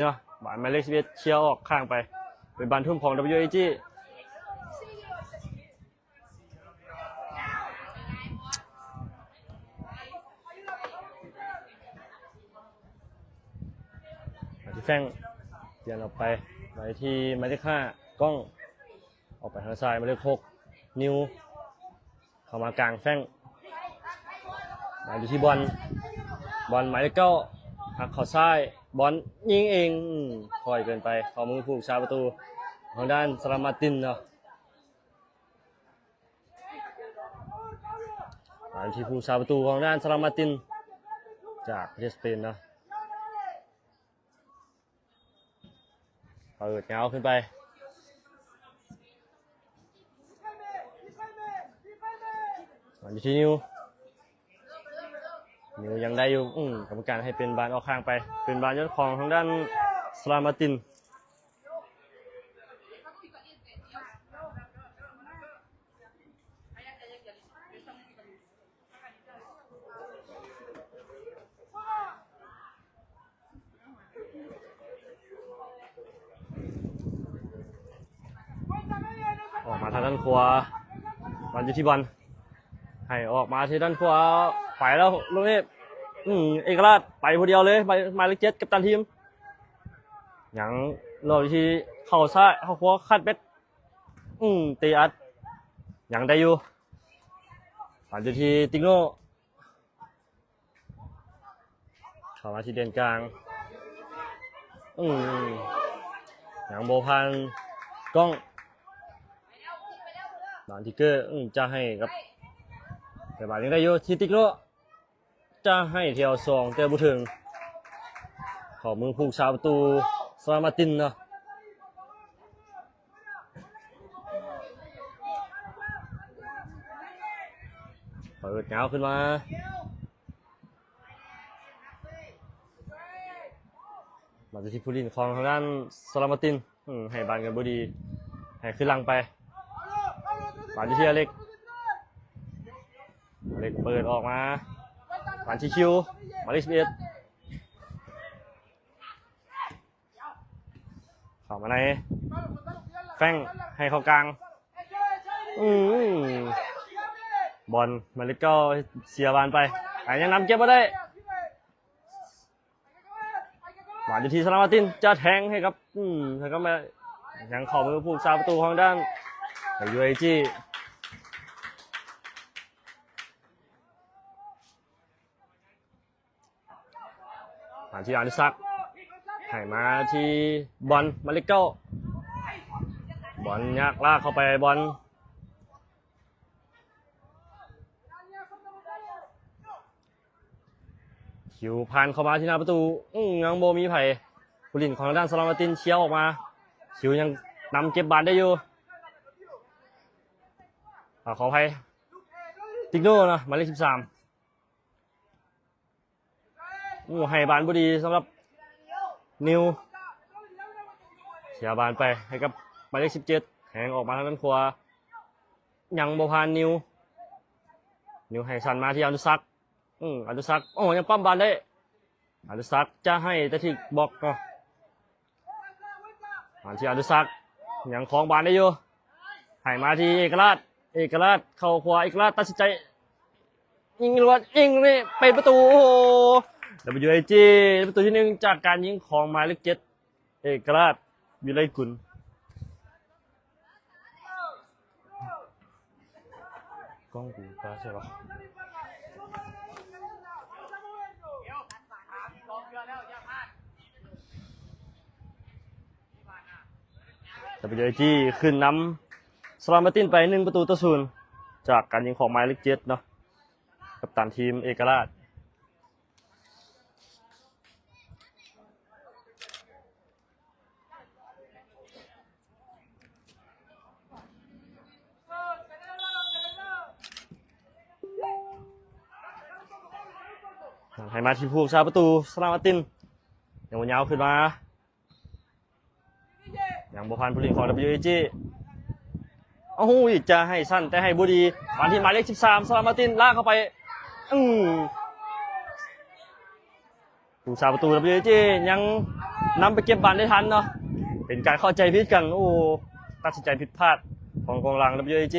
ເນາະ ບານໝາຍເລກສິບເອັດເຄຍອອກຂ້າງໄປ ເປັນບານທຸ່ມຂອງ WAG ມາທີ່ແຟງ ປ່ຽນອອກໄປ ໄປທີ່ໝາຍເລກຫ້າ ກ້ອງ ອອກໄປທາງຊ້າຍ ໝາຍເລກຫົກ ນິວ ເຂົ້າມາກາງແຟງ ມາຢູ່ທີ່ບອນ ບອນໝາຍເລກເກົ້າ ຫັກເຂົ້າຊ້າຍ ບອນຍິງເອງ ອືມ ຄ່ອຍເກີນໄປ ເຂົ້າມືຜູ້ຮັກສາປະຕູ ທາງດ້ານສະລາມມາຕິນເນາະ ມາທີ່ຜູ້ຮັກສາປະຕູຂອງດ້ານສະລາມມາຕິນ ຈາກປະເທດສະເປນເນາະ. ເປີດຍາວຂຶ້ນໄປ ມາຢູ່ທີ່ນິວ ນິວຍັງໄດ້ຢູ່ ອືມ ກຳມະການໃຫ້ເປັນບານອອກຂ້າງໄປ ເປັນບານຍ້ອນຂອງທາງດ້ານສະລາມມາຕິນ. ອອກມາທາງດ້ານຂວາ ບານຢູ່ທີ່ບອນ ໃຫ້ອອກມາທີ່ດ້ານຂວາ ໄປແລ້ວລູກນີ້ ອືມ ເອກະລາດໄປຜູ້ດຽວເລີຍ ໝາຍ ໝາຍເລກເຈັດ ກັບຕັນທີມ ຍັງລອກທີ່ເຂົ້າຊ້າຍ ເຂົ້າຂວາ ຄັດເບັດ ອືມ ຕີອັດ ຍັງໄດ້ຢູ່ ບານຢູ່ທີ່ຕິກໂນ ເຂົ້າມາທີ່ເດນກາງ ອືມ ຍັງບໍ່ຜ່ານກ້ອງ ບານທີ່ເກີ ອືມ ຈະໃຫ້ກັບ ແຕ່ບານຍັງໄດ້ຢູ່ທີ່ຕິກໂນ ຈະໃຫ້ແຖວສອງ ແຕ່ບໍ່ເຖິງ ເຂົ້າມືຜູ້ຮັກສາປະຕູ ສະລາມມາຕິນເນາະ. ເປີດຍາວຂຶ້ນມາ ມາທີ່ຜູ້ຫຼິ້ນຂອງທາງດ້ານສະລາມມາຕິນ ອືມ ໃຫ້ບານກັນບໍ່ດີ ໃຫ້ຄືນຫຼັງໄປ ບານຢູ່ທີ່ອາເລັກ ອາເລັກເປີດອອກມາ ບານທີ່ຄິວ ໝາຍເລກສິບເອັດ ເຂົ້າມາໃນ ແຟງໃຫ້ເຂົ້າກາງ ອືມ ບອນໝາຍເລກເກົ້າເສຍບານໄປ ແຕ່ຍັງນຳເກັບບໍ່ໄດ້ ມາຢູ່ທີ່ສະລາມມາຕິນ ຈະແທງໃຫ້ກັບ ອືມ ໃຫ້ກັບ ຍັງເຂົ້າໄປຜູ້ຮັກສາປະຕູທາງດ້ານ WAG ມາທີ່ອະນຸສັກ ໃຫ້ມາທີ່ບອນ ໝາຍເລກເກົ້າ ບອນຍາກລາກເຂົ້າໄປ ບອນ ຄິວຜ່ານເຂົ້າມາທີ່ໜ້າປະຕູ ອືມ ຍັງບໍ່ມີໃຜ ຜູ້ຫຼິ້ນຂອງທາງດ້ານສະລາມມາຕິນເຄຍອອກມາ ຄິວຍັງນຳເກັບບານໄດ້ຢູ່ ອາ ຂໍອະໄພ ຕິກໂນເນາະ ໝາຍເລກສິບສາມ ໂອ້ ໃຫ້ບານບໍ່ດີສຳລັບນິວ ເສຍບານໄປໃຫ້ກັບໝາຍເລກສິບເຈັດ ແທງອອກມາທາງດ້ານຂວາ ຍັງບໍ່ຜ່ານນິວ ນິວໃຫ້ສັ້ນມາທີ່ອະນຸສັກ ອືມ ອະນຸສັກ ໂອ້ ຍັງປ້ຳບານໄດ້ ອະນຸສັກຈະໃຫ້ແຕ່ຖືກບລັອກເນາະ ມາທີ່ອະນຸສັກ ຍັງຄອງບານໄດ້ຢູ່ ໃຫ້ມາທີ່ເອກະລາດ ເອກະລາດເຂົ້າຂວາ ເອກະລາດຕັດສິນໃຈຍິງລວດ ຍິງນີ້ເປັນປະຕູ ໂອ້ໂຫ WAG ປະຕູທີໜຶ່ງ ຈາກການຍິງຂອງໝາຍເລກເຈັດ ເອກະລາດ ວິໄລກຸນ. ກ້ອງກູປາໃສ່ວະ WAG ຂຶ້ນນำສະລາມມາຕິນໄປໜຶ່ງປະຕູຕໍ່ສູນ ຈາກການຍິງຂອງໝາຍເລກເຈັດເນາະ ກັບຕັນທີມເອກະລາດ. ໃຫ້ມາທີ່ຜູ້ຮັກສາປະຕູ ສະລາມມາຕິນ ຍັງບໍ່ຍາວຂຶ້ນມາ ຍັງບໍ່ຜ່ານຜູ້ຫຼິ້ນຂອງ WAG ໂອ້ໂຫ ຈະໃຫ້ສັ້ນແຕ່ໃຫ້ບໍ່ດີ ມາທີ່ໝາຍເລກສິບສາມ ສະລາມມາຕິນ ລາກເຂົ້າໄປ ອື ຜູ້ຮັກສາປະຕູ WAG ຍັງ ນຳໄປເກັບບານໄດ້ທັນເນາະ ເປັນການເຂົ້າໃຈຜິດກັນ. ໂອ້ ຕັດສິນໃຈຜິດພາດຂອງກອງຫຼັງ WAG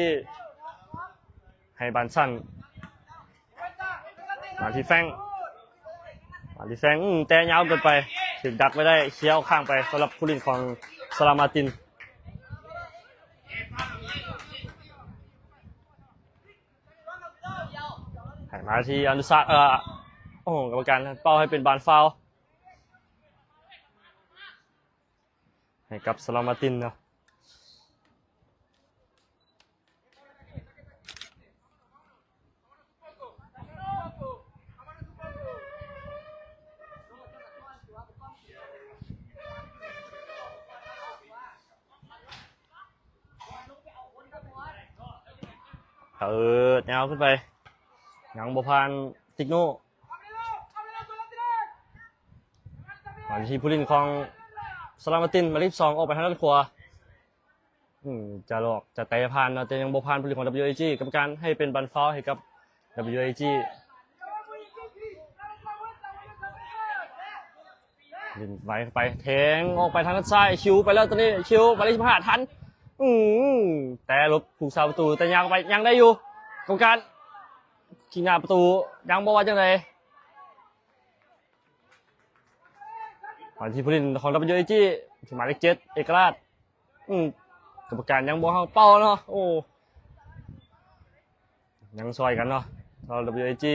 ໃຫ້ບານສັ້ນ ມາທີ່ແຟງ ມາທີ່ແຟງ ອືມ ແຕະຍາວເກີນໄປ ຖືກດັກໄວ້ໄດ້ ເຄຍອອກຂ້າງໄປ ສຳລັບຜູ້ຫຼິ້ນຂອງສະລາມາຕິນ. ໃຫ້ມາທີ່ອະນຸສັກ ເອີ ໂອ້ ກຳມະການເປົ້າໃຫ້ເປັນບານຟາວ ໃຫ້ກັບສະລາມາຕິນເນາະ. ເປີດຍາວຂຶ້ນໄປ ຍັງບໍ່ຜ່ານຕິກໂນ ມາທີ່ຜູ້ຫຼິ້ນຂອງສະລາມາຕິນ ໝາຍເລກສອງ ອອກໄປທາງດ້ານຂວາ. ອືມ ຈະຫຼອກ ຈະເຕະຜ່ານເນາະ ແຕ່ຍັງບໍ່ຜ່ານຜູ້ຫຼິ້ນຂອງ WAG. ກຳມະການໃຫ້ເປັນບານຟາວໃຫ້ກັບ WAG. ຫຼິ້ນໄວໄປ ແທງອອກໄປທາງດ້ານຊ້າຍ ຄິວໄປແລ້ວ ຕອນນີ້ຄິວ ໝາຍເລກສິບຫ້າ ທັນ ອືມ ແຕ່ຫຼົບຜູ້ຮັກສາປະຕູ ແຕ່ຍາວໄປ ຍັງໄດ້ຢູ່ ກຳມະການ ຂີ້ໜ້າປະຕູ ຍັງບໍ່ວ່າຈັ່ງໃດ. ມາທີ່ຜູ້ຫຼິ້ນຂອງ WAG ທີ່ໝາຍເລກເຈັດ ເອກະລາດ ອືມ ກຳມະການຍັງບໍ່ເອົາເປົ້າເນາະ ໂອ້ ຍັງຊ່ອຍກັນເນາະ ສຳລັບ WAG.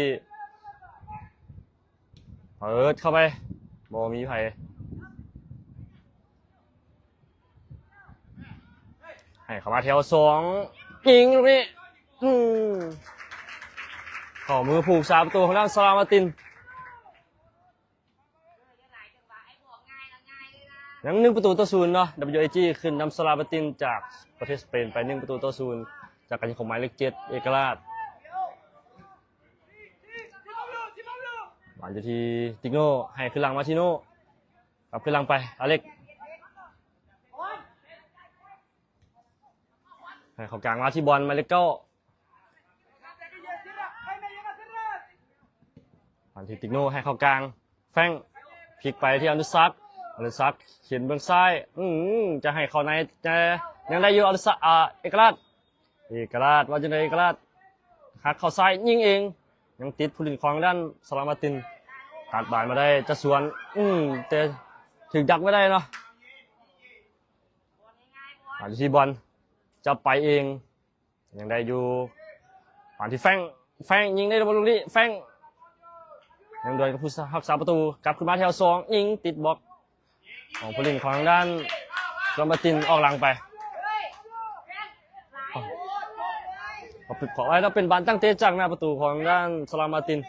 ເປີດເຂົ້າໄປ ບໍ່ມີໃຜ ໃຫ້ເຂົ້າມາແຖວສອງ ຍິງລູກນີ້ ອືມ ເຂົ້າມືຜູ້ຮັກສາປະຕູຂອງທາງສະລາມາຕິນ. ຍັງໜຶ່ງປະຕູຕໍ່ສູນເນາະ WAG ຂຶ້ນນຳສະລາມາຕິນຈາກປະເທດສະເປນໄປ ໜຶ່ງປະຕູຕໍ່ສູນ ຈາກການຍິງຂອງໝາຍເລກເຈັດ ເອກະລາດ. ບານຢູ່ທີ່ຕິກໂນ ໃຫ້ຄືນຫຼັງມາທີ່ໂນ ກັບຄືນຫຼັງໄປ ອາເລັກ ໃຫ້ເຂົ້າກາງມາທີ່ບອນ ໝາຍເລກເກົ້າ ມາທີ່ຕິກໂນ ໃຫ້ເຂົ້າກາງ ແຟງ ພິກໄປທີ່ອະນຸສັກ ອະນຸສັກ ເຂັນເບື້ອງຊ້າຍ ອືມ ຈະໃຫ້ເຂົ້າໃນ ແຕ່ຍັງໄດ້ຢູ່ ອະນຸສັກ ອາ ເອກະລາດ ເອກະລາດ ວ່າຈັ່ງໃດ ເອກະລາດ ຫັກເຂົ້າຊ້າຍ ຍິງເອງ ຍັງຕິດຜູ້ຫຼິ້ນຂອງດ້ານສະລາມາຕິນ ຕັດບານມາໄດ້ ຈະສວນ ອືມ ແຕ່ຖືກດັກໄວ້ໄດ້ເນາະ. ມາທີ່ບອນ ຈັບໄປເອງ ຍັງໄດ້ຢູ່ ມາທີ່ແຟງ ແຟງຍິງໄດ້ບໍ່ລູກນີ້ ແຟງ ຍັງດວນກັບຜູ້ຮັກສາປະຕູ ກັບຂຶ້ນມາແຖວສອງ ຍິງຕິດບລັອກຂອງຜູ້ຫຼິ້ນຂອງທາງດ້ານສະລາມາຕິນ ອອກຫຼັງໄປ ເອົາ ເອົາ ເປັນບານຕັ້ງເຕະຈາກໜ້າປະຕູຂອງທາງດ້ານສະລາມາຕິນ.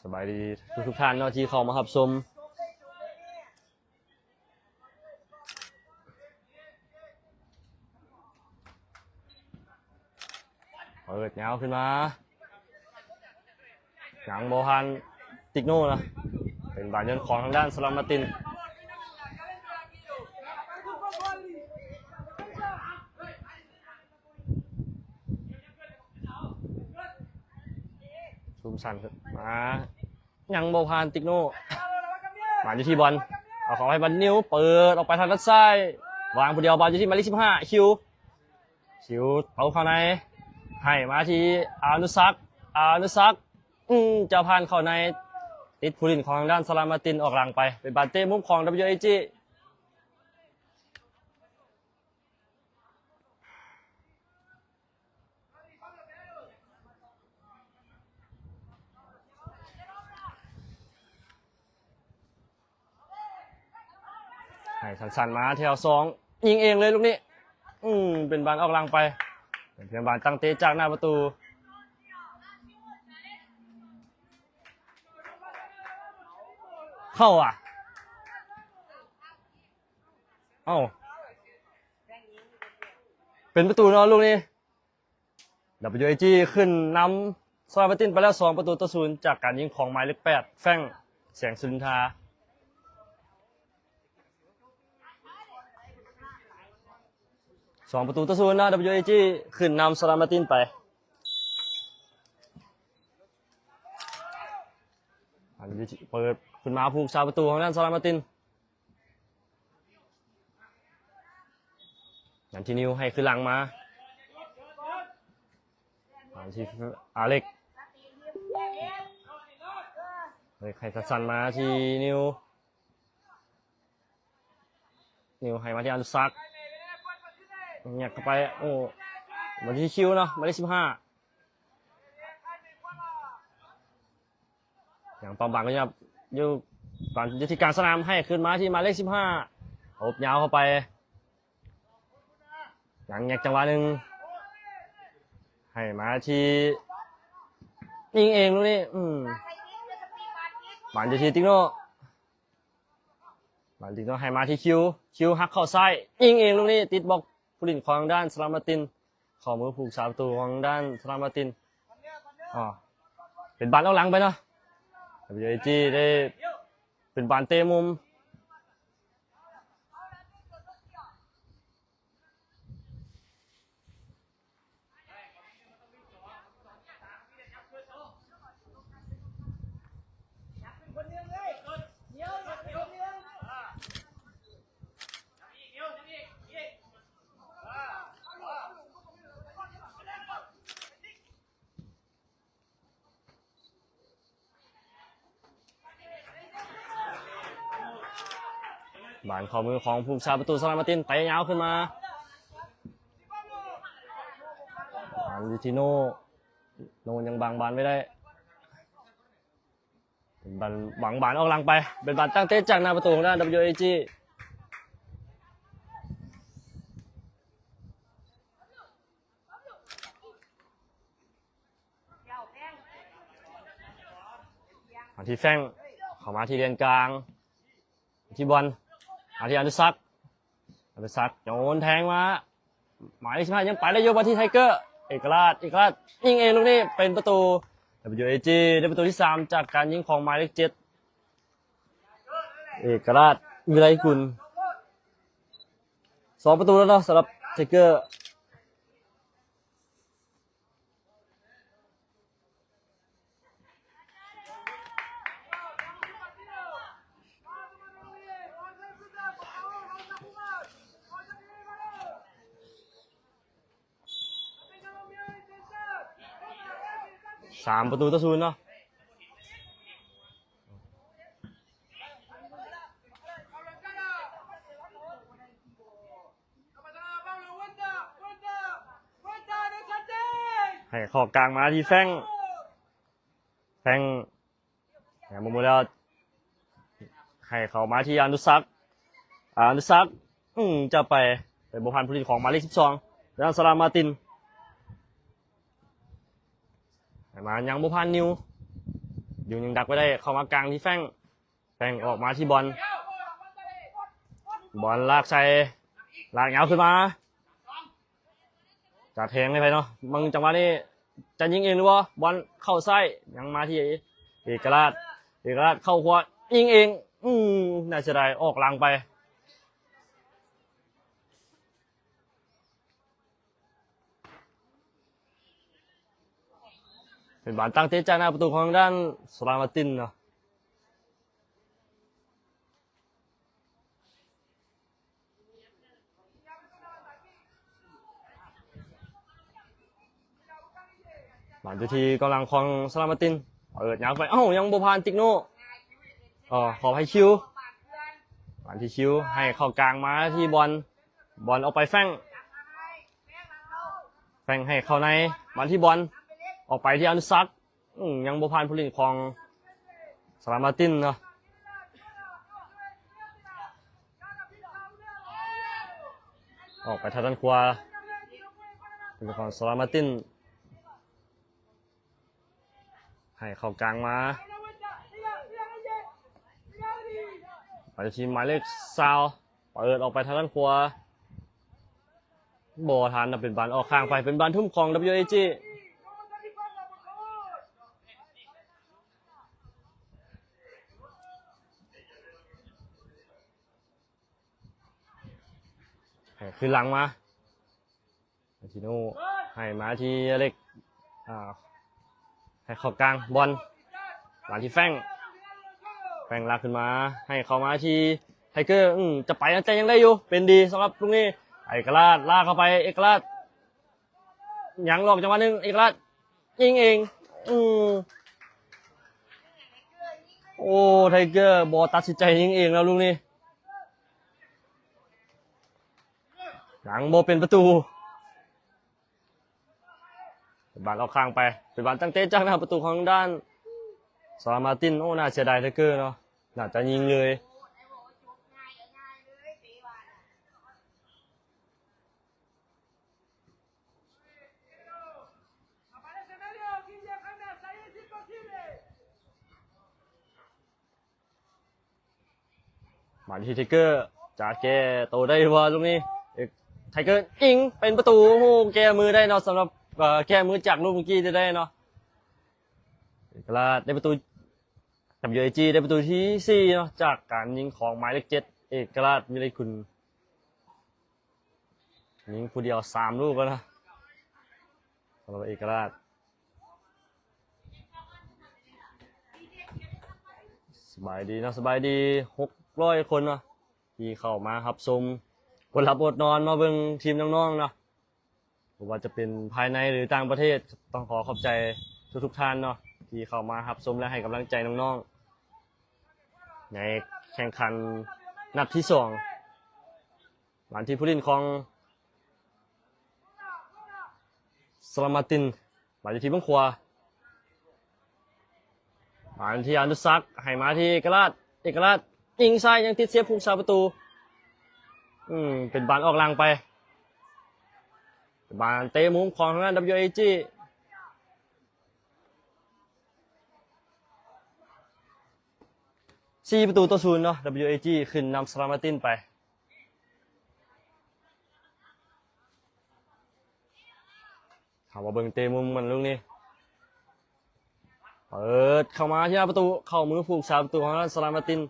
ສະບາຍດີທຸກໆທ່ານເນາະ ທີ່ເຂົ້າມາຮັບຊົມ. ເປີດຍາວຂຶ້ນມາ ຍັງບໍ່ຜ່ານຕິກໂນນະ ເປັນບານໂຍນຂອງທາງດ້ານສະລາມາຕິນ. ຊຸມສັນມາ ຍັງບໍ່ຜ່ານຕິກໂນ ມາຢູ່ທີ່ບອນ ເອົາເຂົ້າໃຫ້ບັນນິວ ເປີດອອກໄປທາງດ້ານຊ້າຍ ວາງຜູ້ດຽວ ບານຢູ່ທີ່ໝາຍເລກສິບຫ້າ ຄິວ ຄິວເອົາເຂົ້າໃນ ໃຫ້ມາທີ່ອານຸສັກ ອານຸສັກ ອືມ ຈະຜ່ານເຂົ້າໃນ ຕິດຜູ້ຫຼິ້ນຂອງທາງດ້ານສະລາມາຕິນອອກຫຼັງໄປ ເປັນບານເຕະມຸມຂອງ WAG. ໃຫ້ສັ້ນໆມາແຖວສອງ ຍິງເອງເລີຍລູກນີ້ ອືມ ເປັນບານອອກຫຼັງໄປ ເປັນພຽງບານຕັ້ງເຕະຈາກໜ້າປະຕູ ເຂົ້າອະ. ເອົ້າ ເປັນປະຕູເນາະລູກນີ້ WAG ຂຶ້ນນຳສະລາມາຕິນໄປແລ້ວ ສອງປະຕູຕໍ່ສູນ ຈາກການຍິງຂອງໝາຍເລກແປດ ແຟງ ແສງສຸລິນທາ ສອງປະຕູຕໍ່ສູນເນາະ WAG ຂຶ້ນນຳສະລາມາຕິນໄປ. ອັນນີ້ເປີດຂຶ້ນມາຜູ້ຮັກສາປະຕູຂອງທາງສະລາມາຕິນ. ອັນທີ່ນິວໃຫ້ຄືນຫຼັງມາ ອັນທີ່ອາເລັກ ເລັກໃຫ້ສັ້ນໆມາທີ່ນິວ ນິວໃຫ້ມາທີ່ອະນຸສັກ ແຍກເຂົ້າໄປ ໂອ້ ມາທີ່ຄິວເນາະ ໝາຍເລກສິບຫ້າ ຍັງປ້ອມບາງກໍຍັງຢູ່ ບາງຢູ່ທີ່ກາງສະໜາມ ໃຫ້ຄືນມາທີ່ໝາຍເລກສິບຫ້າ ອົບຍາວເຂົ້າໄປ ຍັງແຍກຈັງຫວະໜຶ່ງ ໃຫ້ມາທີ່ຍິງເອງລູກນີ້ ອືມ ບານຢູ່ທີ່ຕິກໂນ ບານຕິກໂນໃຫ້ມາທີ່ຄິວ ຄິວຫັກເຂົ້າຊ້າຍ ຍິງເອງລູກນີ້ ຕິດບລັອກຜູ້ຫຼິ້ນຂອງທາງດ້ານສະລາມາຕິນ ເຂົ້າມືຜູ້ຮັກສາປະຕູຂອງທາງດ້ານສະລາມາຕິນ ອໍ ເປັນບານອອກຫຼັງໄປເນາະ ເອເຈ ໄດ້ເປັນບານເຕະມຸມ. ບານເຂົ້າມືຂອງຜູ້ຮັກສາປະຕູສະລາມາຕິນ ເຕະຍາວຂຶ້ນມາ ບານຢູ່ທີ່ໂນ ໂນຍັງບັງບານໄວ້ໄດ້ ເປັນບານ ບັງບານອອກຫຼັງໄປ ເປັນບານຕັ້ງເຕະຈາກໜ້າປະຕູຂອງທາງດ້ານ WAG. ມາທີ່ແຟງ ເຂົ້າມາທີ່ແດນກາງ ທີ່ບອນ ມາທີ່ອະນຸສັກ ອະນຸສັກໂຍນແທງມາ ໝາຍເລກສິບຫ້າ ຍັງໄປໄດ້ຢູ່ ມາທີ່ໄທເກີ ເອກະລາດ ເອກະລາດຍິງເອງລູກນີ້ ເປັນປະຕູ WAG ໄດ້ປະຕູທີສາມ ຈາກການຍິງຂອງໝາຍເລກເຈັດ ເອກະລາດ ວິໄລກຸນ ສອງປະຕູແລ້ວເນາະ ສຳລັບໄທເກີ. ສາມປະຕູຕໍ່ສູນເນາະ. ໃຫ້ເຂົ້າກາງມາທີ່ແຟງ ແຟງ ຍັງບໍ່ໝົດແລ້ວ ໃຫ້ເຂົ້າມາທີ່ອະນຸສັກ ອະນຸສັກ ອືມ ຈະໄປ ໄປບໍ່ທັນຜູ້ຫຼິ້ນຂອງໝາຍເລກສິບສອງ ທາງສະລາມາຕິນ ໃຫ້ມາຍັງບໍ່ຜ່ານນິວ ຢູ່ຍັງດັກໄວ້ໄດ້ ເຂົ້າມາກາງທີ່ແຟງ ແຟງອອກມາທີ່ບອນ ບອນລາກໃສ່ ລາກຍາວຂຶ້ນມາ ຈະແທງໃຫ້ໃຜເນາະ ເບິ່ງຈັງຫວະນີ້ ຈະຍິງເອງຫຼືບໍ່ ບອນເຂົ້າຊ້າຍ ຍັງມາທີ່ເອກະລາດ ເອກະລາດເຂົ້າຂວາ ຍິງເອງ ອືມ ໜ້າເສຍດາຍ ອອກຫຼັງໄປ. ເປັນບານຕັ້ງເຕະຈາກໜ້າປະຕູຂອງທາງດ້ານສະລາມາຕິນເນາະ. ບານຢູ່ທີ່ກອງຫຼັງຂອງສະລາມາຕິນ ເປີດຍາວໄປ ເອົ້າ ຍັງບໍ່ຜ່ານຕິກໂນ ເອີ ຂໍອະໄພ ຄິວ ບານທີ່ຄິວ ໃຫ້ເຂົ້າກາງມາທີ່ບອນ ບອນອອກໄປແຟງ ແຟງໃຫ້ເຂົ້າໃນ ມາທີ່ບອນ ອອກໄປທີ່ອະນຸສັກ ອືມ ຍັງບໍ່ຜ່ານຜູ້ຫຼິ້ນຂອງສະລາມາຕິນເນາະ ອອກໄປທາງດ້ານຂວາ ເປັນຂອງສະລາມາຕິນ ໃຫ້ເຂົ້າກາງມາ ໄປທີ່ໝາຍເລກຊາວ ເປີດອອກໄປທາງດ້ານຂວາ ບໍ່ທັນ ເປັນບານອອກຂ້າງໄປ ເປັນບານທຸ່ມຂອງ WAG. ໃຫ້ຄືນຫຼັງມາ ມາທິໂນ ໃຫ້ມາທີ່ເລັກ ອ່າ ໃຫ້ເຂົ້າກາງ ບອນ ມາທີ່ແຟງ ແກວ່ງລາກຂຶ້ນມາ ໃຫ້ເຂົ້າມາທີ່ໄທເກີ ອືມ ຈະໄປ ແຕ່ຍັງໄດ້ຢູ່ ເປັນດີສຳລັບລູກນີ້ ເອກະລາດ ລາກເຂົ້າໄປ ເອກະລາດ ຍັງຫຼອກຈັງຫວະໜຶ່ງ ເອກະລາດ ຍິງເອງ ອືມ ໂອ້ ໄທເກີບໍ່ຕັດສິນໃຈຍິງເອງແລ້ວລູກນີ້ ຍັງບໍ່ເປັນປະຕູ. ບານອອກຂ້າງໄປ ເປັນບານຕັ້ງເຕະຈາກໜ້າປະຕູຂອງທາງດ້ານສະລາມາຕິນ. ໂອ້ ໜ້າເສຍດາຍເຫຼືອເກີນເນາະ ໜ້າຈະຍິງເລີຍ. ມາທີ່ໄທເກີ ຈະແກ້ໂຕໄດ້ບໍ່ລູກນີ້ ເອກ ໄທເກີຍິງເປັນປະຕູ. ໂອ້ໂຫ ແກ້ມືໄດ້ເນາະ ສຳລັບ ເອີ ແກ້ມືຈາກລູກເມື່ອກີ້ໄດ້ເນາະ. ເອກະລາດໄດ້ປະຕູ WAG ໄດ້ປະຕູທີສີ່ເນາະ ຈາກການຍິງຂອງໝາຍເລກເຈັດ ເອກະລາດ ວິໄລກຸນ. ຍິງຜູ້ດຽວສາມລູກແລ້ວນະ ສຳລັບເອກະລາດ. ສະບາຍດີເນາະ ສະບາຍດີຫົກຮ້ອຍຄົນເນາະ ທີ່ເຂົ້າມາຮັບຊົມ ອົດຫຼັບອົດນອນມາເບິ່ງທີມນ້ອງໆເນາະ. ບໍ່ວ່າຈະເປັນພາຍໃນ ຫຼື ຕ່າງປະເທດ ຕ້ອງຂໍຂອບໃຈທຸກໆທ່ານເນາະ ທີ່ເຂົ້າມາຮັບຊົມ ແລະ ໃຫ້ກຳລັງໃຈນ້ອງໆ ໃນແຂ່ງຂັນນັດທີສອງ. ມາທີ່ຜູ້ຫຼິ້ນຂອງສະລາມາຕິນ ມາຢູ່ທີ່ເບື້ອງຂວາ ມາທີ່ອະນຸສັກ ໃຫ້ມາທີ່ເອກະລາດ ເອກະລາດຍິງຊ້າຍ ຍັງຕິດເຊບຜູ້ຮັກສາປະຕູ. ອືມ ເປັນບານອອກຫຼັງໄປ ເປັນບານເຕະມຸມຂອງທາງດ້ານ WAG. ສີ່ປະຕູຕໍ່ສູນເນາະ WAG ຂຶ້ນນຳສະລາມາຕິນໄປ. ເຂົ້າມາເບິ່ງເຕະມຸມມັນລູກນີ້ ເປີດເຂົ້າມາທີ່ໜ້າປະຕູ ເຂົ້າມືຜູ້ຮັກສາປະຕູຂອງທາງສະລາມາຕິນ.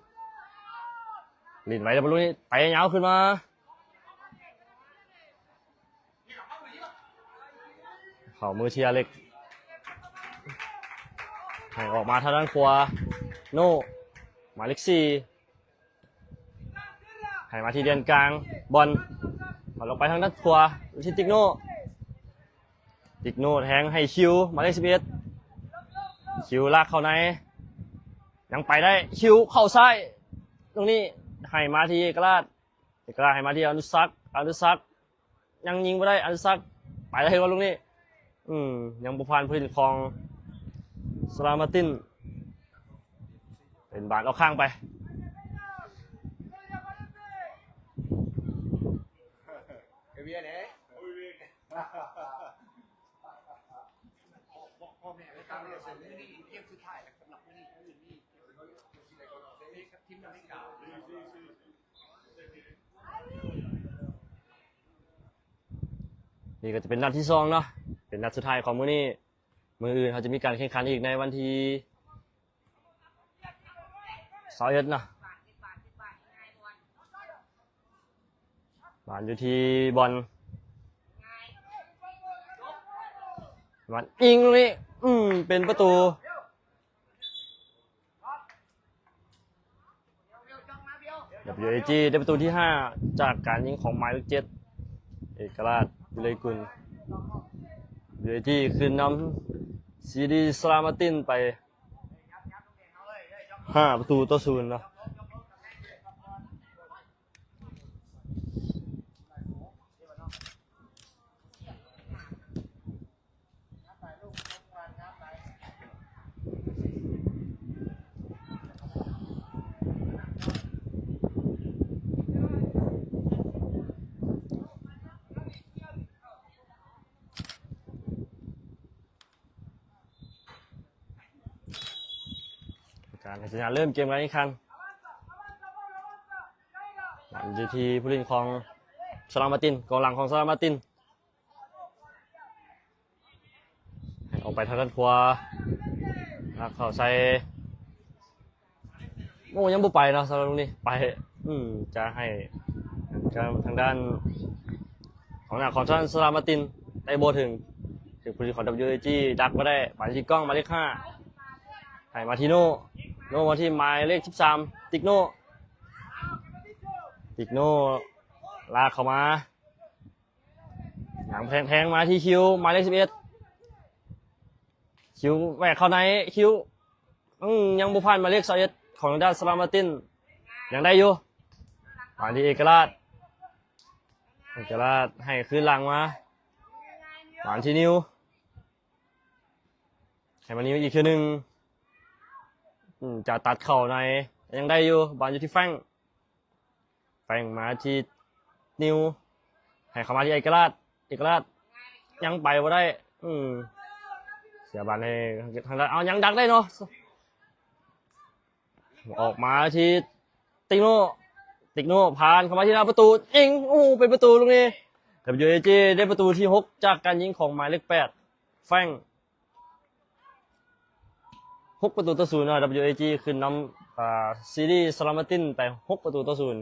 ຫຼິ້ນໄວເດີ ບອນລູກນີ້ເຕະຍາວຂຶ້ນມາ ເຂົ້າມືເຊຍເລັກ ໃຫ້ອອກມາທາງດ້ານຂວາ ໂນ ໝາຍເລກສີ່ ໃຫ້ມາທີ່ແດນກາງ ບອນ ບອນອອກໄປທາງດ້ານຂວາ ທີ່ຕິກໂນ ຕິກໂນແທງໃຫ້ຄິວ ໝາຍເລກສິບເອັດ ຄິວລາກເຂົ້າໃນ ຍັງໄປໄດ້ ຄິວເຂົ້າຊ້າຍ ຕົງນີ້ໃຫ້ມາທີ່ເອກະລາດ ເອກະລາດໃຫ້ມາທີ່ອະນຸສັກ ອະນຸສັກ ຍັງຍິງບໍ່ໄດ້ ອະນຸສັກ ໄປໄດ້ບໍ່ລູກນີ້? ອືມ ຍັງບໍ່ຜ່ານຜູ້ຫຼິ້ນຂອງສະລາມາຕິນ ເປັນບານອອກຂ້າງໄປ. ນີ້ກໍຈະເປັນນັດທີສອງເນາະ ເປັນນັດສຸດທ້າຍຂອງມື້ນີ້. ມື້ອື່ນເຮົາຈະມີການແຂ່ງຂັນອີກໃນວັນທີຊາວເອັດເນາະ. ບານຢູ່ທີ່ບອນ ບານຍິງລູກນີ້ ອືມ ເປັນປະຕູ. ດັບເບິນຢູເອຈີ ໄດ້ປະຕູທີຫ້າ ຈາກການຍິງຂອງໝາຍເລກເຈັດ ເອກະລາດ ວິໄລກຸນ. ດັບເບິນຢູເອຈີ ຂຶ້ນນຳ ຊີດີ ສະລາມາຕິນ ໄປ ຫ້າປະຕູຕໍ່ສູນເນາະ. ການໃຫ້ສັນຍານເລີ່ມເກມການແຂ່ງຂັນ. ບານຢູ່ທີ່ຜູ້ຫຼິ້ນຂອງສະລາມາຕິນ ກອງຫຼັງຂອງສະລາມາຕິນ ໃຫ້ອອກໄປທາງດ້ານຂວາ ລາກເຂົ້າໃສ່ ໂອ້ ຍັງບໍ່ໄປເນາະ ສຳລັບລູກນີ້ ໄປ ອືມ ຈະໃຫ້ທາງດ້ານຂອງໜ້າຂອງທາງສະລາມາຕິນໄດ້ບໍ່ເຖິງ ຖືກຜູ້ຫຼິ້ນຂອງ ດັບເບິນຢູເອຈີ ດັກມາໄດ້ ບານທີ່ກ້ອງ ໝາຍເລກຫ້າ ໃຫ້ມາທີໂນ ໂນ ມາທີ່ໝາຍເລກສິບສາມ ຕິກໂນ ຕິກໂນ ລາກເຂົ້າມາ ຫຍັງແທງ ແທງມາທີ່ຄິວ ໝາຍເລກສິບເອັດ ຄິວແຫວກເຂົ້າໃນ ຄິວ ອືມ ຍັງບໍ່ຜ່ານໝາຍເລກຊາວເອັດ ຂອງທາງດ້ານສະລາມາຕິນ ຍັງໄດ້ຢູ່ ມາທີ່ເອກະລາດ ເອກະລາດໃຫ້ຄືນຫຼັງມາ ມາທີ່ນິວ ໃຫ້ມານິວອີກເທື່ອໜຶ່ງ ອືມ ຈະຕັດເຂົ້າໃນ ຍັງໄດ້ຢູ່ ບານຢູ່ທີ່ແຟງ ແຟງມາທີ່ນິວ ໃຫ້ເຂົ້າມາທີ່ເອກະລາດ ເອກະລາດ ຍັງໄປບໍ່ໄດ້ ອືມ ເສຍບານໃຫ້ທາງດ້ານ ເອົາ ຍັງດັກໄດ້ເນາະ ອອກມາທີ່ຕິກໂນ ຕິກໂນ ຜ່ານເຂົ້າມາທີ່ໜ້າປະຕູ ຍິງ ໂອ້ ເປັນປະຕູລູກນີ້ WAG ໄດ້ປະຕູທີຫົກ ຈາກການຍິງຂອງໝາຍເລກແປດ ແຟງ ຫົກປະຕູຕໍ່ສູນເນາະ WAG ຂຶ້ນນຳ ອ່າ ຊີຣີສະລາມາຕິນໄປຫົກປະຕູຕໍ່ສູນ.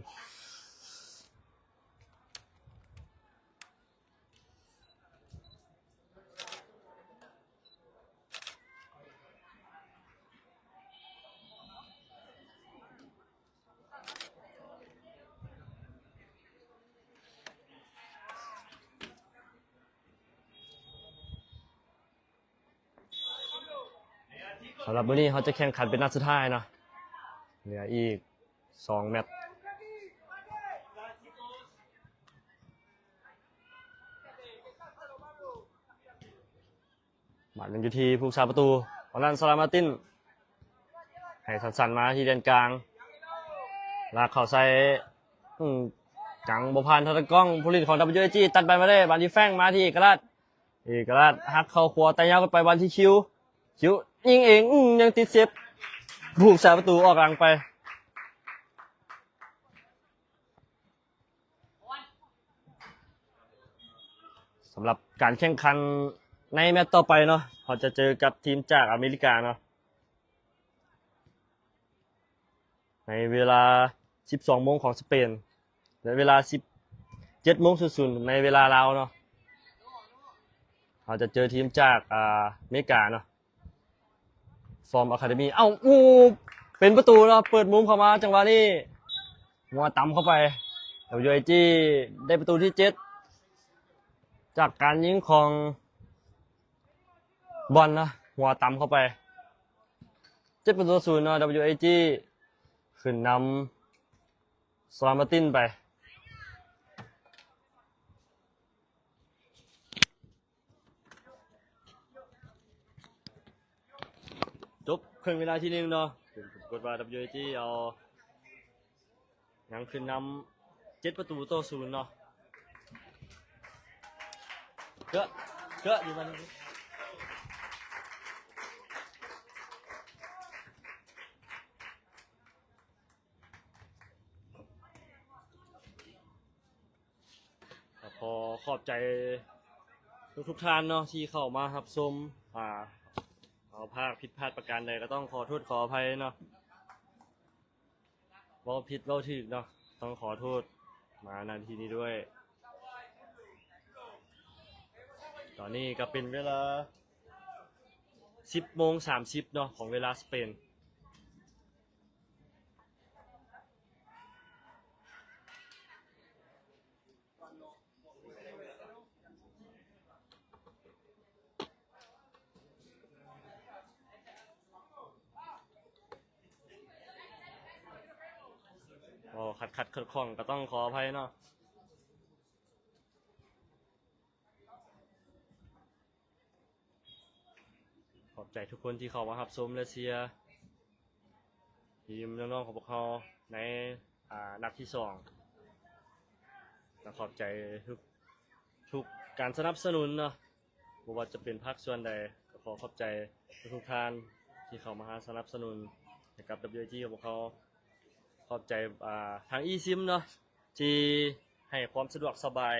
ສຳລັບມື້ນີ້ເຮົາຈະແຂ່ງຂັນເປັນນັດສຸດທ້າຍເນາະ ເຫຼືອອີກສອງແມັດ. ບາດຍັງຢູ່ທີ່ຜູ້ຮັກສາປະຕູ ຂອງທາງສະລາມາຕິນ ໃຫ້ສັ້ນໆມາທີ່ແດນກາງ ລາກເຂົ້າໃສ່ ອືມ ຍັງບໍ່ຜ່ານທາງດ້ານກ້ອງ ຜູ້ຫຼິ້ນຂອງ WAG ຕັດບານມາໄດ້ ບານທີ່ແຟງມາທີ່ເອກະລາດ ເອກະລາດຫັກເຂົ້າຂວາ ແຕ່ຍາວໄປບານທີ່ຄິວ ຄິວຍິງເອງ ອືມ ຍັງຕິດເຊບ ຜູ້ຮັກສາປະຕູອອກຫຼັງໄປ. ສຳລັບການແຂ່ງຂັນໃນແມັດຕໍ່ໄປເນາະ ເຮົາຈະເຈີກັບທີມຈາກອາເມລິກາເນາະ ໃນເວລາສິບສອງໂມງຂອງສະເປນ ແລະ ເວລາສິບເຈັດໂມງສູນສູນໃນເວລາລາວເນາະ ເຮົາຈະເຈີທີມຈາກ ອາ ອາເມລິກາເນາະ. From Academy ເອົ້າ ໂອ້ ເປັນປະຕູເນາະ ເປີດມຸມເຂົ້າມາ ຈັງຫວະນີ້ຫົວຕຳເຂົ້າໄປ WAG ໄດ້ປະຕູທີເຈັດ ຈາກການຍິງຂອງບອນເນາະ ຫົວຕຳເຂົ້າໄປ ເຈັດປະຕູຕໍ່ສູນເນາະ WAG ຂຶ້ນນຳສະລາມາຕິນໄປ. ຈົບເຄິ່ງເວລາທີໜຶ່ງເນາະ ເປັນຜົນປາກົດວ່າ WAG ເອົາ ຍັງຂຶ້ນນຳເຈັດປະຕູຕໍ່ສູນເນາະ ເກາະ ເກາະຢູ່ມັນ. ກໍຂໍຂອບໃຈທຸກໆທ່ານເນາະ ທີ່ເຂົ້າມາຮັບຊົມ ອາ ເຮົາພາດຜິດພາດປະການໃດ ກໍຕ້ອງຂໍໂທດຂໍອະໄພເນາະ ເວົ້າຜິດເວົ້າຖືກເນາະ ຕ້ອງຂໍໂທດມາ ນະ ທີ່ນີ້ດ້ວຍ. ຕອນນີ້ກໍເປັນເວລາສິບໂມງສາມສິບເນາະ ຂອງເວລາສະເປນ. ໂອ້ ຂັດໆຂ້ອງໆ ກໍຕ້ອງຂໍອະໄພເນາະ. ຂອບໃຈທຸກຄົນທີ່ເຂົ້າມາຮັບຊົມ ແລະ ເຊຍທີມນ້ອງໆຂອງພວກເຮົາໃນ ອາ ນັດທີສອງ ແລະ ຂອບໃຈທຸກ ທຸກການສະໜັບສະໜູນເນາະ ບໍ່ວ່າຈະເປັນພາກສ່ວນໃດ ກໍຂໍຂອບໃຈທຸກໆທ່ານທີ່ເຂົ້າມາສະໜັບສະໜູນໃຫ້ກັບ WAG ຂອງພວກເຮົາ. ຂອບໃຈ ອາ ທາງ eSIM ເນາະ ທີ່ໃຫ້ຄວາມສະດວກສະບາຍ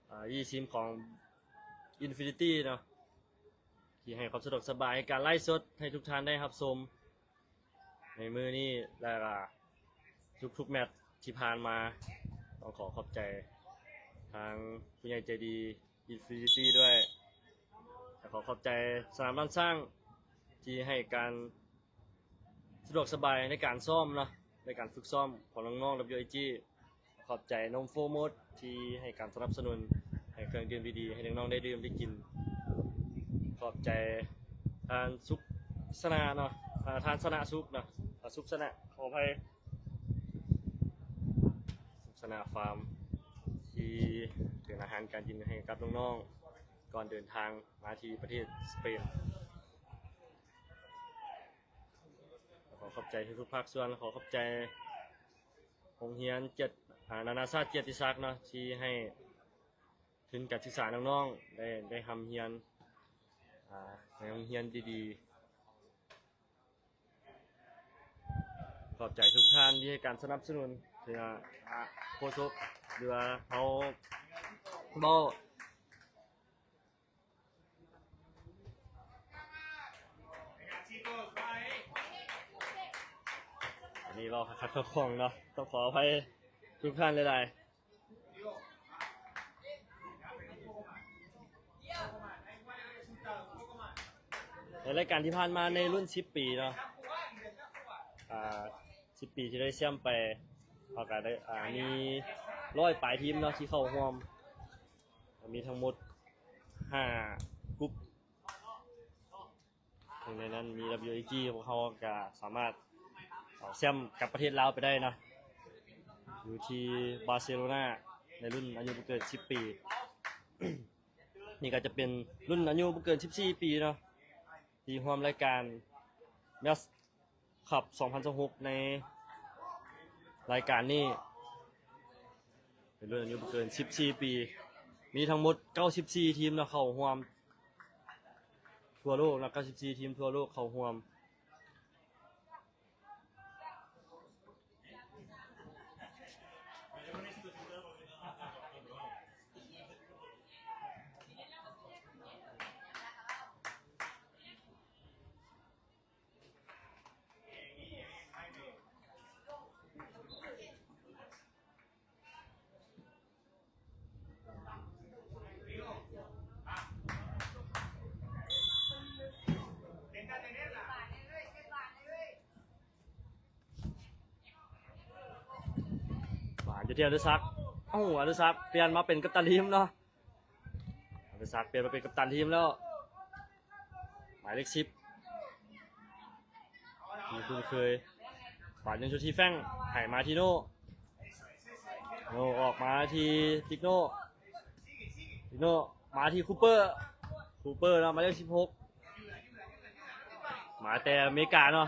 ອາ eSIM ຂອງ Infinity ເນາະ ທີ່ໃຫ້ຄວາມສະດວກສະບາຍໃນການໄລຟ໌ສົດໃຫ້ທຸກທ່ານໄດ້ຮັບຊົມໃນມື້ນີ້ ແລະ ກໍທຸກໆແມັດທີ່ຜ່ານມາ. ຕ້ອງຂໍຂອບໃຈທາງຜູ້ໃຫຍ່ໃຈດີ Infinity ດ້ວຍ ແລະ ຂໍຂອບໃຈສະໜາມບ້ານຊ້າງທີ່ໃຫ້ການ ສະດວກສະບາຍໃນການຊ້ອມເນາະ, ໃນການຝຶກຊ້ອມຂອງນ້ອງໆ WIG. ຂອບໃຈນົມ Four Mode ທີ່ໃຫ້ການສະໜັບສະໜູນ ໃຫ້ເຄື່ອງດື່ມດີໆ ໃຫ້ນ້ອງໆ ໄດ້ດື່ມໄດ້ກິນ. ຂອບໃຈທ່ານສຸກຊະນະເນາະ, ອ່າ ທ່ານຊະນະສຸກເນາະ, ອ່າ ສຸກຊະນະ ຂໍອະໄພ, ສຸກຊະນະຟາມ ທີ່ເປັນອາຫານການກິນໃຫ້ກັບນ້ອງໆ ກ່ອນເດີນທາງມາທີ່ປະເທດສະເປນ. ຂໍຂອບໃຈທຸກໆພາກສ່ວນ, ຂໍຂອບໃຈໂຮງຮຽນກຽດ ອາ ນານາຊາດກຽດຕິສັກເນາະ ທີ່ໃຫ້ທຶນການສຶກສານ້ອງໆ ໄດ້ ໄດ້ຮ່ຳຮຽນ ອາ ໃນໂຮງຮຽນດີໆ. ຂອບໃຈທຸກທ່ານທີ່ໃຫ້ການສະໜັບສະໜູນ ເທື່ອ ອາ ໂຄສົກ ຫຼືວ່າເຮົາເວົ້າ ອັນນີ້ເວົ້າຂັດໆຂ້ອງໆເນາະ, ຕ້ອງຂໍອະໄພທຸກທ່ານຫຼາຍໆ. ໃນລາຍການທີ່ຜ່ານມາໃນລຸ້ນສິບປີເນາະ, ອາ ສິບປີທີ່ໄດ້ແຊ້ມໄປ ເຮົາກະໄດ້ ອາ ມີຮ້ອຍປາຍທີມເນາະທີ່ເຂົ້າຮ່ວມ, ມີທັງໝົດຫ້າກຸ່ມ. ໜຶ່ງໃນນັ້ນມີ WIG, ພວກເຮົາກະສາມາດເອົາແຊ້ມກັບປະເທດລາວໄປໄດ້ເນາະ, ຢູ່ທີ່ບາເຊໂລນາ ໃນລຸ້ນອາຍຸບໍ່ເກີນສິບປີ. ນີ້ກະຈະເປັນລຸ້ນອາຍຸບໍ່ເກີນສິບສີ່ປີເນາະ ທີ່ຮ່ວມລາຍການ Match Cup ສອງພັນຊາວຫົກ ໃນລາຍການນີ້ ເປັນລຸ້ນອາຍຸບໍ່ເກີນສິບສີ່ປີ. ມີທັງໝົດເກົ້າສິບສີ່ທີມເນາະ ເຂົ້າຮ່ວມທົ່ວໂລກເນາະ, ເກົ້າສິບສີ່ທີມທົ່ວໂລກເຂົ້າຮ່ວມ. ບານຢູ່ທີ່ອະນຸສັກ. ເອົ້າ ອະນຸສັກປ່ຽນມາເປັນກັບຕັນທີມເນາະ. ອະນຸສັກປ່ຽນມາເປັນກັບຕັນທີມແລ້ວ. ໝາຍເລກສິບ ທີ່ຄຸ້ນເຄີຍ. ບານຍັງຢູ່ທີ່ແຟງ, ໃຫ້ມາທີໂນ. ໂນ ອອກມາທີ່ຕິກໂນ. ຕິກໂນ ມາທີ່ຄູເປີ. ຄູເປີເນາະ, ໝາຍເລກສິບຫົກ. ມາແຕ່ອາເມລິກາເນາະ,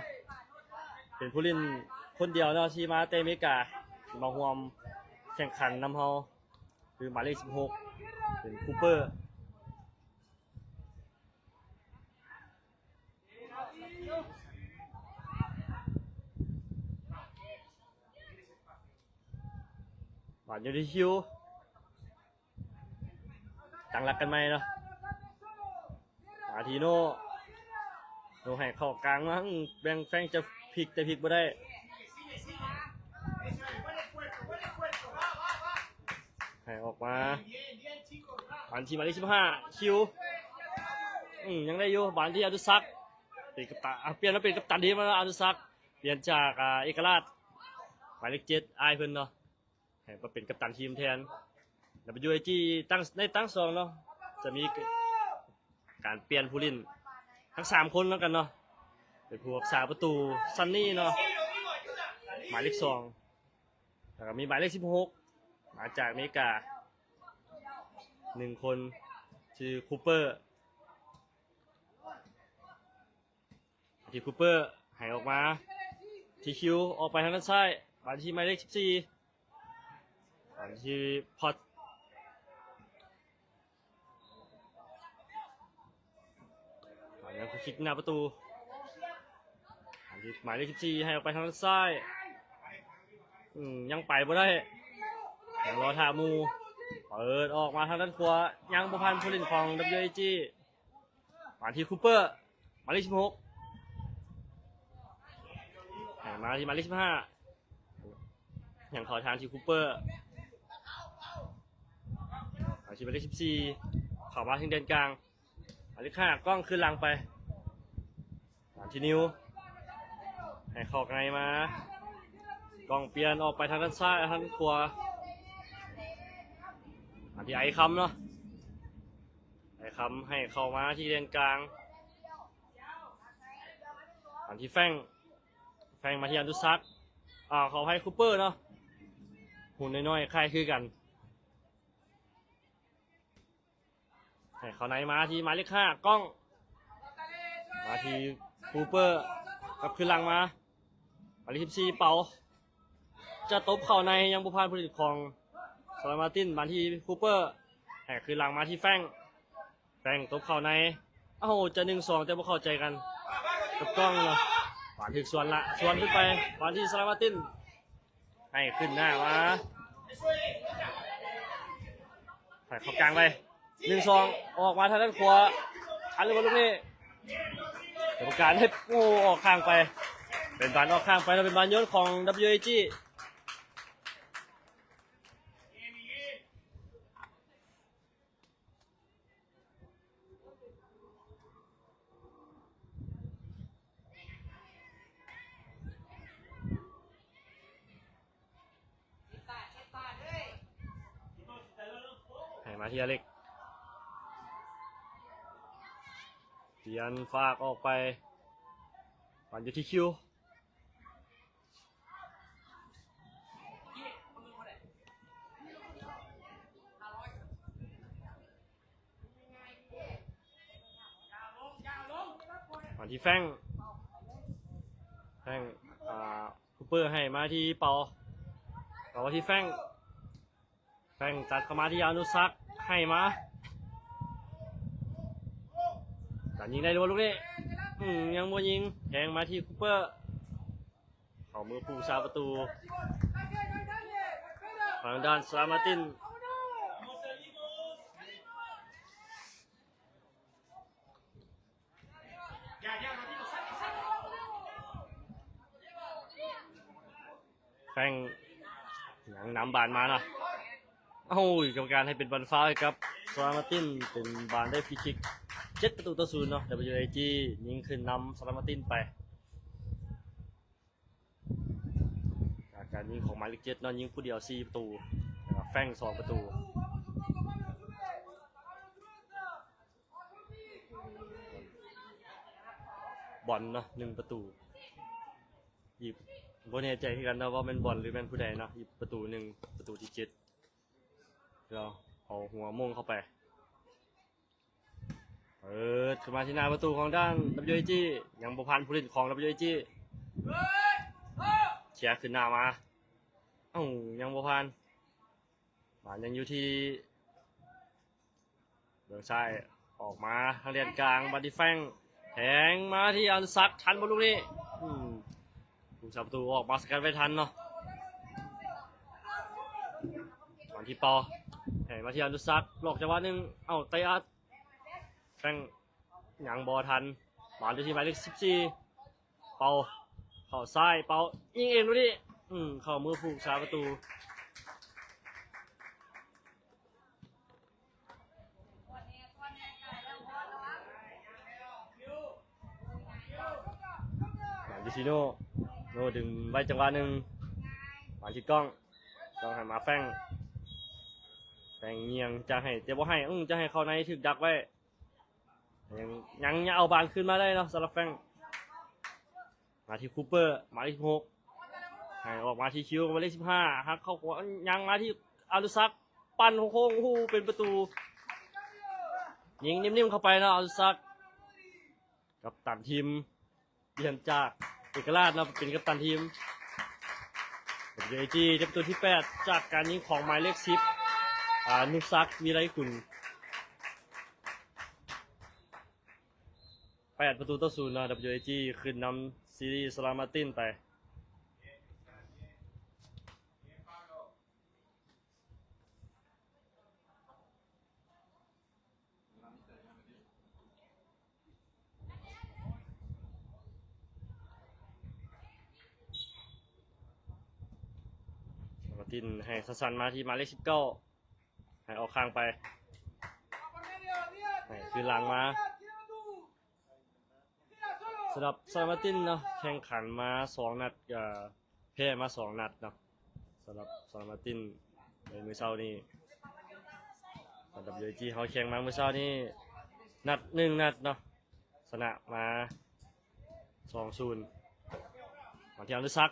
ເປັນຜູ້ຫຼິ້ນຄົນດຽວເນາະ ທີ່ມາແຕ່ອາເມລິກາ ທີ່ມາຮ່ວມແຂ່ງຂັນນຳເຮົາ. ຄືໝາຍເລກສິບຫົກ ເປັນຄູເປີ. ບານຢູ່ທີ່ຄິວ. ຕັ້ງຫຼັກກັນໃໝ່ເນາະ. ມາທີໂນ. ໂນໃຫ້ເຂົ້າກາງມາ, ແບ່ງແຟງຈະພິກ ແຕ່ພິກບໍ່ໄດ້. ໃຫ້ອອກມາ. ບານທີ່ໝາຍເລກສິບຫ້າ ຄິວ. ອືມ ຍັງໄດ້ຢູ່. ບານທີ່ອະນຸສັກ ເປັນກັບຕັນ, ອ່າ ປ່ຽນມາເປັນກັບຕັນທີມແລ້ວເນາະ. ອະນຸສັກ ປ່ຽນຈາກ ອ່າ ເອກະລາດ ໝາຍເລກເຈັດ ອ້າຍເພິ່ນເນາະ. ໃຫ້ມາເປັນກັບຕັນທີມແທນ. ແລ້ວ WIG ຕັ້ງ ໃນຕັ້ງສອງເນາະ ຈະມີການປ່ຽນຜູ້ຫຼິ້ນທັງສາມຄົນນຳກັນເນາະ. ເປັນຜູ້ຮັກສາປະຕູ ຊັນນີເນາະ ໝາຍເລກສອງ, ແລ້ວກໍມີໝາຍເລກສິບຫົກ ມາຈາກອາເມລິກາ ໜຶ່ງຄົນ ຊື່ຄູເປີ. ທີ່ຄູເປີ ໃຫ້ອອກມາທີ່ຄິວ, ອອກໄປທາງດ້ານຊ້າຍ. ບານທີ່ໝາຍເລກສິບສີ່ ບານທີ່ພອດ, ບານທີ່ຄິກໜ້າປະຕູ. ບານທີ່ໝາຍເລກສິບສີ່ ໃຫ້ອອກໄປທາງດ້ານຊ້າຍ. ອືມ ຍັງໄປບໍ່ໄດ້, ຍັງລໍຖ້າໝູ່. ເປີດອອກມາທາງດ້ານຂວາ, ຍັງບໍ່ຜ່ານຜູ້ຫຼິ້ນຂອງ WIG. ມາທີ່ຄູເປີ ໝາຍເລກສິບຫົກ ໃຫ້ມາທີ່ໝາຍເລກສິບຫ້າ ຍັງເຂົ້າທາງທີ່ຄູເປີ. ມາທີ່ໝາຍເລກສິບສີ່ ເຂົ້າມາທາງແດນກາງ. ໝາຍເລກຫ້າ ກ້ອງຄືນຫຼັງໄປ ມາທີ່ນິວ. ໃຫ້ເຂົ້າໃນມາ ກ້ອງປ່ຽນອອກໄປທາງດ້ານຊ້າຍ ທາງດ້ານຂວາ ມາທີ່ໄອຄຳເນາະ ໄອຄຳໃຫ້ເຂົ້າມາທີ່ແດນກາງ ມາທີ່ແຟງ ແຟງມາທີ່ອະນຸສັກ ອ່າ ຂໍອະໄພ ຄູເປີເນາະ ຫຸ່ນນ້ອຍໆ ຄ້າຍຄືກັນ. ໃຫ້ເຂົ້າໃນມາທີ່ໝາຍເລກຫ້າ ກ້ອງ ມາທີ່ຄູເປີ ກັບຄືນຫຼັງມາ ໝາຍເລກສິບສີ່ ເປົາ ຈະຕົບເຂົ້າໃນ ຍັງບໍ່ຜ່ານຜູ້ຫຼິ້ນຂອງສະລາມາຕິນ ມາທີ່ຄູເປີ ໃຫ້ຄືນຫຼັງມາທີ່ແຟງ ແຟງຕົບເຂົ້າໃນ ເອົ້າ ຈະໜຶ່ງສອງ ແຕ່ບໍ່ເຂົ້າໃຈກັນກັບກ້ອງເນາະ ຫວານຖືກສວນລະ ສວນຂຶ້ນໄປ ຫວານທີ່ສະລາມາຕິນ ໃຫ້ຂຶ້ນໜ້າມາ ໃຫ້ເຂົ້າກາງໄປ ໜຶ່ງສອງ ອອກມາທາງດ້ານຂວາ ທັນຫຼືບໍ່ລູກນີ້ ກຳມະການໃຫ້ ໂອ້ ອອກຂ້າງໄປ ເປັນບານອອກຂ້າງໄປ ແລ້ວເປັນບານໂຍນຂອງ WAG ໃຫ້ມາທີ່ອາເລັກ ປ່ຽນຟາກອອກໄປ ບານຢູ່ທີ່ຄິວ ມາທີ່ແຟງ ແຟງ ອ່າ ຄູເປີໃຫ້ມາທີ່ເປົາ ເປົາມາທີ່ແຟງ ແຟງຕັດເຂົ້າມາທີ່ອະນຸສັກ ໃຫ້ມາ ຈະຍິງໄດ້ຫຼືບໍ່ລູກນີ້ ອືມ ຍັງບໍ່ຍິງ ແທງມາທີ່ຄູເປີ ເຂົ້າມືຜູ້ສາປະຕູ ທາງດ້ານສະລາມາຕິນ ແຟງ ຍັງນຳບານມາເນາະ ໂອ້ຍ ກຳມະການໃຫ້ເປັນບານຟາວໃຫ້ກັບສະລາມາຕິນ ເປັນບານໄດ້ຟຣີຄິກ ເຈັດປະຕູຕໍ່ສູນເນາະ WAG ຍິງຂຶ້ນນຳສະລາມາຕິນໄປ ຈາກການຍິງຂອງໝາຍເລກເຈັດເນາະ ຍິງຜູ້ດຽວສີ່ປະຕູ ແລ້ວກໍແຟງສອງປະຕູ ບອນເນາະ ໜຶ່ງປະຕູ ອີກ ບໍ່ແນ່ໃຈຄືກັນເນາະວ່າແມ່ນບອນ ຫຼືແມ່ນຜູ້ໃດເນາະ ອີກປະຕູໜຶ່ງ ປະຕູທີເຈັດ ລາວເອົາຫົວໂມງເຂົ້າໄປ ເປີດຂຶ້ນມາທີ່ໜ້າປະຕູຂອງດ້ານ WAG ຍັງບໍ່ຜ່ານຜູ້ຫຼິ້ນຂອງ WAG ເຄຍຂຶ້ນໜ້າມາ ເອົ້າ ຍັງບໍ່ຜ່ານ ບານຍັງຢູ່ທີ່ເບື້ອງຊ້າຍ ອອກມາທາງແດນກາງ ບານທີ່ແຟງ ແທງມາທີ່ອະນຸສັກ ທັນບໍ່ລູກນີ້ ອືມ ຜູ້ສາປະຕູອອກມາສະກັດໄວ້ທັນເນາະ ບານທີ່ເປົາ ໃຫ້ມາທີ່ອະນຸສັກ ຫຼອກຈັງຫວະໜຶ່ງ ເອົ້າ ໄຕອັດ ແຟງ ຍັງບໍ່ທັນ ບານຢູ່ທີ່ໝາຍເລກສິບສີ່ ເປົາ ເຂົ້າຊ້າຍ ເປົາ ຍິງເອງດູດິ ອືມ ເຂົ້າມືຜູ້ຮັກສາປະຕູ ມາດິຊິໂນ ໂນດຶງໄວ້ຈັງຫວະໜຶ່ງ ມາທີ່ກ້ອງ ກ້ອງໃຫ້ມາແຟງ ແຟງຍ່ຽງຈະໃຫ້ ແຕ່ບໍ່ໃຫ້ ອືມ ຈະໃຫ້ເຂົ້າໃນ ຖືກດັກໄວ້ ຍັງ ຍັງເອົາບານຄືນມາໄດ້ເນາະ ສຳລັບແຟງ ມາທີ່ຄູເປີ ໝາຍເລກສິບຫົກ ໃຫ້ອອກມາທີ່ຄິວ ໝາຍເລກສິບຫ້າ ຫັກເຂົ້າຂວາ ຍັງມາທີ່ອານຸສັກ ປັ່ນໂຄ້ງໆ ໂອ້ໂຫ ເປັນປະຕູ ຍິງນິ້ມໆ ເຂົ້າໄປເນາະ ອານຸສັກ ກັບຕັນທີມ ປ່ຽນຈາກເອກະລາດເນາະ ເປັນກັບຕັນທີມ ເປັນເອຈີ ໄດ້ປະຕູທີແປດ ຈາກການຍິງຂອງໝາຍເລກສິບ ອານຸສັກ ວິໄລກຸນ ແປດປະຕູຕໍ່ສູນເນາະ ດັບເບິນຢູເອຈີ ຂຶ້ນນຳຊີຣີສະລາມມາຕິນໄປ. ມາຕິນໃຫ້ສັ້ນໆ ມາທີ່ໝາຍເລກສິບເກົ້າ ໃຫ້ອອກຂ້າງໄປ ໃຫ້ຄືນຫຼັງມາ. ສຳລັບສະລາມາຕິນເນາະ ແຂ່ງຂັນມາສອງນັດ ກໍແພ້ມາສອງນັດເນາະ. ສຳລັບສະລາມາຕິນໃນມື້ເຊົ້ານີ້ WAG ເຮົາແຂ່ງມາມື້ເຊົ້ານີ້ ນັດ ໜຶ່ງນັດເນາະ ຊະນະມາ ສອງສູນ. ມາທີ່ອະນຸສັກ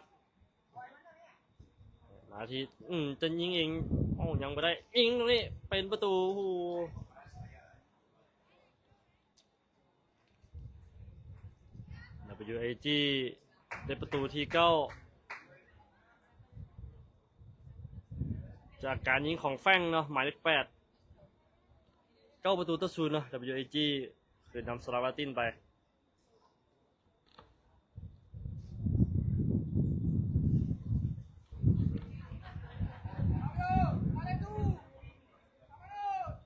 ມາທີ່ ອືມ ຈະຍິງເອງ ໂອ້ ຍັງບໍ່ໄດ້ ຍິງຕຣົງນີ້ເປັນປະຕູ. ໂອ້ໂຫ WAG ໄດ້ປະຕູທີເກົ້າ ຈາກການຍິງຂອງແຟງເນາະ ໝາຍເລກແປດ. ເກົ້າປະຕູຕໍ່ສູນເນາະ WAG ຂຶ້ນນຳສະລາມາຕິນໄປ.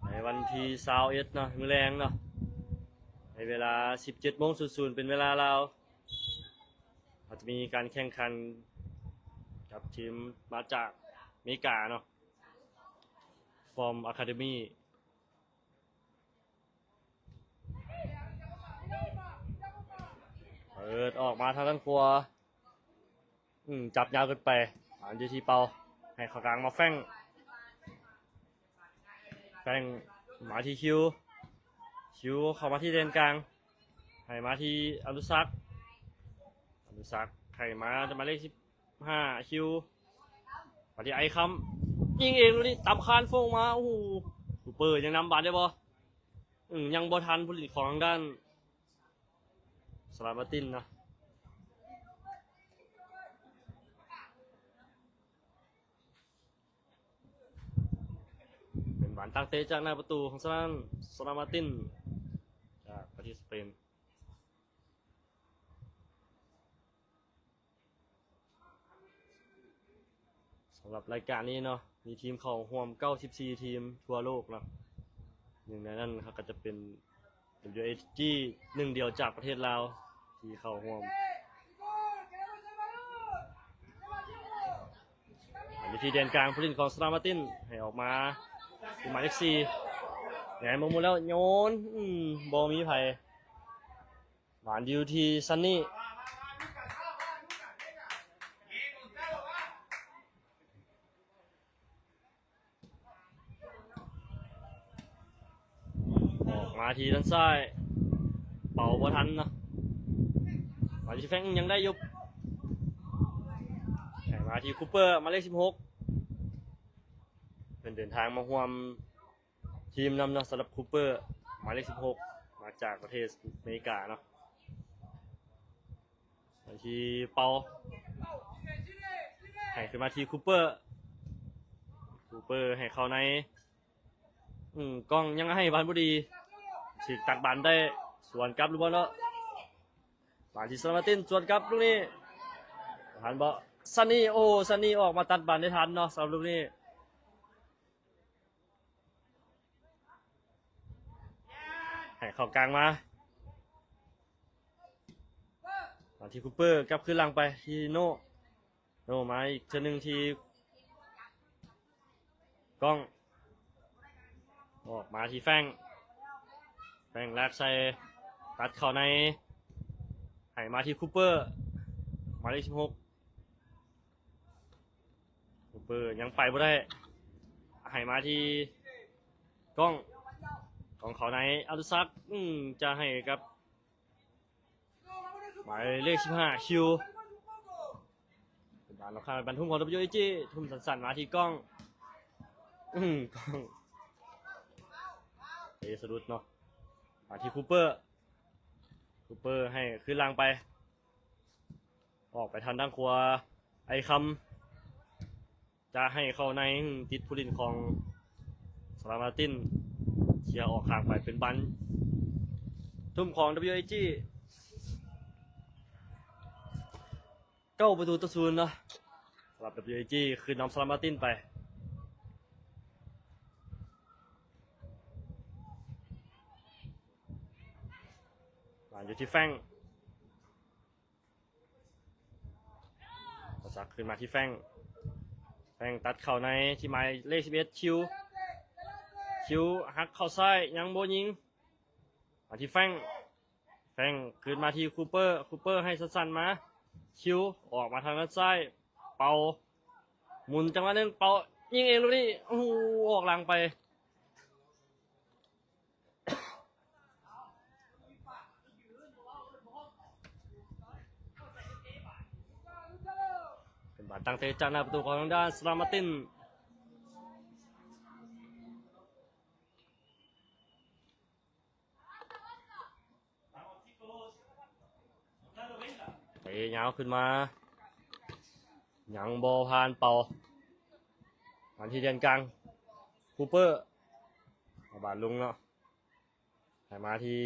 ໃນວັນທີຊາວເອັດເນາະ ມື້ແລງເນາະ ໃນເວລາສິບເຈັດໂມງສູນສູນ ເປັນເວລາລາວ ອາດຈະມີການແຂ່ງຂັນກັບທີມມາຈາກອາເມລິກາເນາະ From Academy. ເປີດອອກມາທາງດ້ານຂວາ ອືມ ຈັບຍາວເກີນໄປ ຢູ່ທີ່ເປົາ ໃຫ້ເຂົ້າກາງມາແຟງ ແຟງມາທີ່ຄິວ ຄິວເຂົ້າມາທີ່ແດນກາງ ໃຫ້ມາທີ່ອະນຸສັກ ອະນຸສັກໃຫ້ມາ ໝາຍເລກສິບຫ້າ ຄິວ ມາທີ່ໄອຄຳ ຍິງເອງລູກນີ້ ຕຳຄານໂຟງມາ ໂອ້ໂຫ ຄູເປີຍັງນຳບານໄດ້ບໍ່? ອືມ ຍັງບໍ່ທັນຜູ້ຫຼິ້ນຂອງທາງດ້ານສະລາມາຕິນເນາະ. ເປັນບານຕັ້ງເຕະຈາກໜ້າປະຕູຂອງສະລາມ ສະລາມາຕິນ ຈາກປະເທດສະເປນ. ສຳລັບລາຍການນີ້ເນາະ ມີທີມເຂົ້າຮ່ວມເກົ້າສິບສີ່ທີມທົ່ວໂລກເນາະ ໜຶ່ງໃນນັ້ນເຮົາກໍຈະເປັນ WAG ໜຶ່ງດຽວຈາກປະເທດລາວທີ່ເຂົ້າຮ່ວມ. ຢູ່ທີ່ແດນກາງຜູ້ຫຼິ້ນຂອງສະລາມາຕິນ ໃຫ້ອອກມາທີ່ໝາຍເລກສີ່ ແນມມາໝູ່ແລ້ວໂຍນ ອືມ ບໍ່ມີໃຜ ບານຢູ່ທີ່ຊັນນີ ອອກມາທີ່ດ້ານຊ້າຍ ເປົ່າບໍ່ທັນເນາະ ມາທີ່ແຟງ ຍັງໄດ້ຢູ່ ໃຫ້ມາທີ່ຄູເປີ ໝາຍເລກສິບຫົກ ເພິ່ນເດີນທາງມາຮ່ວມ ທີມນຳເນາະ ສຳລັບຄູເປີ ໝາຍເລກສິບຫົກ ມາຈາກປະເທດອາເມລິກາເນາະ ໄປທີ່ເປົາ ໃຫ້ຂຶ້ນມາທີ່ຄູເປີ ຄູເປີໃຫ້ເຂົ້າໃນ ອືມ ກ້ອງຍັງໃຫ້ບານບໍ່ດີ ຖືກຕັດບານໄດ້ ສວນກັບຫຼືບໍ່ເນາະ ມາທີ່ສະລາມາຕິນ ສວນກັບລູກນີ້ ທັນບໍ່? ຊັນນີ ໂອ້ ຊັນນີອອກມາຕັດບານໄດ້ທັນເນາະ ສຳລັບລູກນີ້. ໃຫ້ເຂົ້າກາງມາ ມາທີ່ຄູເປີ ກັບຄືນຫຼັງໄປທີ່ໂນ ໂນມາອີກເທື່ອໜຶ່ງທີ່ກ້ອງ ອອກມາທີ່ແຟງ ແຟງລາກໃສ່ ຕັດເຂົ້າໃນ ໃຫ້ມາທີ່ຄູເປີ ໝາຍເລກສິບຫົກ ຄູເປີຍັງໄປບໍ່ໄດ້ ໃຫ້ມາທີ່ກ້ອງ ກ້ອງເຂົ້າໃນ ອະນຸສັກ ອືມ ຈະໃຫ້ກັບໝາຍເລກສິບຫ້າ ຄິວ ເປັນບານອອກຂ້າງ ເປັນບານທຸ່ມຂອງ WAG ທຸ່ມສັ້ນໆ ມາທີ່ກ້ອງ ອືມ ກ້ອງ ເຕະສະດຸດເນາະ ມາທີ່ຄູເປີ ຄູເປີໃຫ້ຄືນຫຼັງໄປ ອອກໄປທາງດ້ານຂວາ ໄອຄຳ ຈະໃຫ້ເຂົ້າໃນ ຕິດຜູ້ຫຼິ້ນຂອງສະລາມາຕິນ ເຄຍອອກຂ້າງໄປ ເປັນບານທຸ່ມຂອງ WAG ເກົ້າປະຕູຕໍ່ສູນເນາະ ສຳລັບ WAG ຄືນນຳສະລາມາຕິນໄປ ມາຢູ່ທີ່ແຟງ ປະສັກຄືນມາທີ່ແຟງ ແຟງຕັດເຂົ້າໃນທີ່ໝາຍເລກສິບເອັດ ຄິວ ຄິວຫັກເຂົ້າຊ້າຍ ຍັງບໍ່ຍິງ ມາທີ່ແຟງ ແຟງຄືນມາທີ່ຄູເປີ ຄູເປີໃຫ້ສັ້ນໆມາ ຄິວ ອອກມາທາງດ້ານຊ້າຍ ເປົ່າ ໝູນຈັງຫວະໜຶ່ງ ເປົ່າ ຍິງເອງລູກນີ້ ໂອ້ໂຫ ອອກຫຼັງໄປ. ເປັນບານຕັ້ງເຕະຈາກໜ້າປະຕູຂອງທາງດ້ານສະລາມາຕິນ. ເຕະຍາວຂຶ້ນມາ ຍັງບໍ່ຜ່ານເປົ້າ ມາທີ່ແດນກາງ ຄູເປີ ເອົາບານລົງເນາະ ໃຫ້ມາທີ່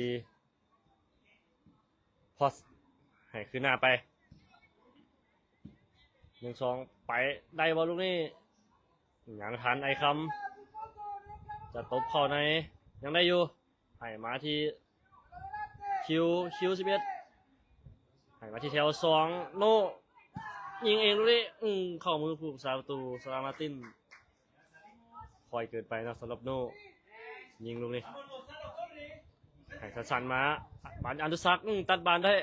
ພອດ ໃຫ້ຄືນໜ້າໄປ ໜຶ່ງສອງ ໄປໄດ້ບໍ່ລູກນີ້ ຍັງທັນ ໄອຄຳ ຈະຕົບເຂົ້າໃນ ຍັງໄດ້ຢູ່ ໃຫ້ມາທີ່ ຄິວ ຄິວສິບເອັດ ໃຫ້ມາທີ່ແຖວສອງ ໂນ ຍິງເອງລູກນີ້ ອືມ ເຂົ້າມືຜູ້ຮັກສາປະຕູສະລາມາຕິນ ຄ່ອຍເກີນໄປເນາະ ສຳລັບໂນ ຍິງລູກນີ້ ໃຫ້ສັ້ນໆມາ ບານອະນຸສັກ ອືມ ຕັດບານໄດ້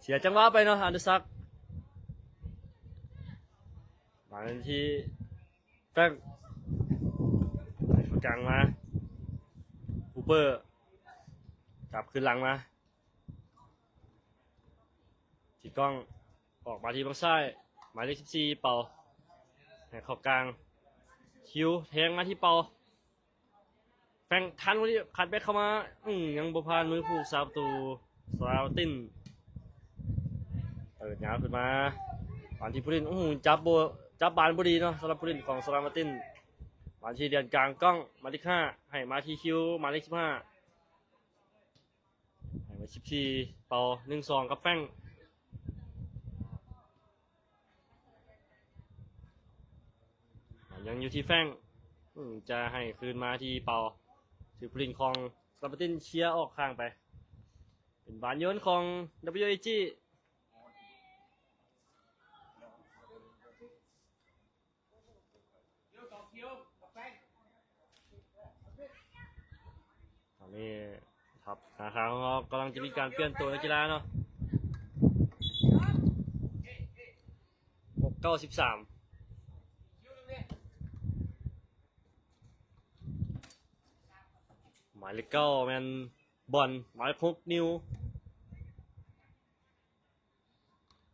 ເສຍຈັງຫວະໄປເນາະ ອະນຸສັກ ມາທີ່ ແຟງ ໃຫ້ເຂົ້າກາງມາ ຄູເປີ ກັບຄືນຫຼັງມາ ທີ່ກ້ອງ ອອກມາທີ່ເບື້ອງຊ້າຍ ໝາຍເລກສິບສີ່ ເປົ່າ ໃຫ້ເຂົ້າກາງ ຄິວ ແທງມາທີ່ເປົ່າ ແຟງທັນ ຄົນທີ່ຄັດແບັກເຂົ້າມາ ອືມ ຍັງບໍ່ຜ່ານມືຜູ້ຮັກສາປະຕູສະລາມາຕິນ ເປີດຍາວຂຶ້ນມາ ບານທີ່ຜູ້ຫຼິ້ນ ໂອ້ໂຫ ຈັບບໍ່ ຈັບບານບໍ່ດີເນາະ ສຳລັບຜູ້ຫຼິ້ນຂອງສະລາມາຕິນ ບານທີ່ແດນກາງກ້ອງ ໝາຍເລກຫ້າ ໃຫ້ມາທີ່ຄິວ ໝາຍເລກສິບຫ້າ ໃຫ້ມາສິບສີ່ ເປົ່າ ໜຶ່ງສອງ ກັບແຟງ ຍັງຢູ່ທີ່ແຟງ ອືມ ຈະໃຫ້ຄືນມາທີ່ເປົ່າ ຖືກຜູ້ຫຼິ້ນຂອງສະລາມາຕິນເຄຍອອກຂ້າງໄປ ເປັນບານໂຍນຂອງ WAG. ຕອນນີ້ທັບທະນາຄານຂອງເຮົາກຳລັງຈະມີການປ່ຽນໂຕນັກກິລາເນາະ ຫົກ ເກົ້າ ສິບສາມ ໝາຍເລກເກົ້າແມ່ນບອນ ໝາຍເລກຫົກ ນິວ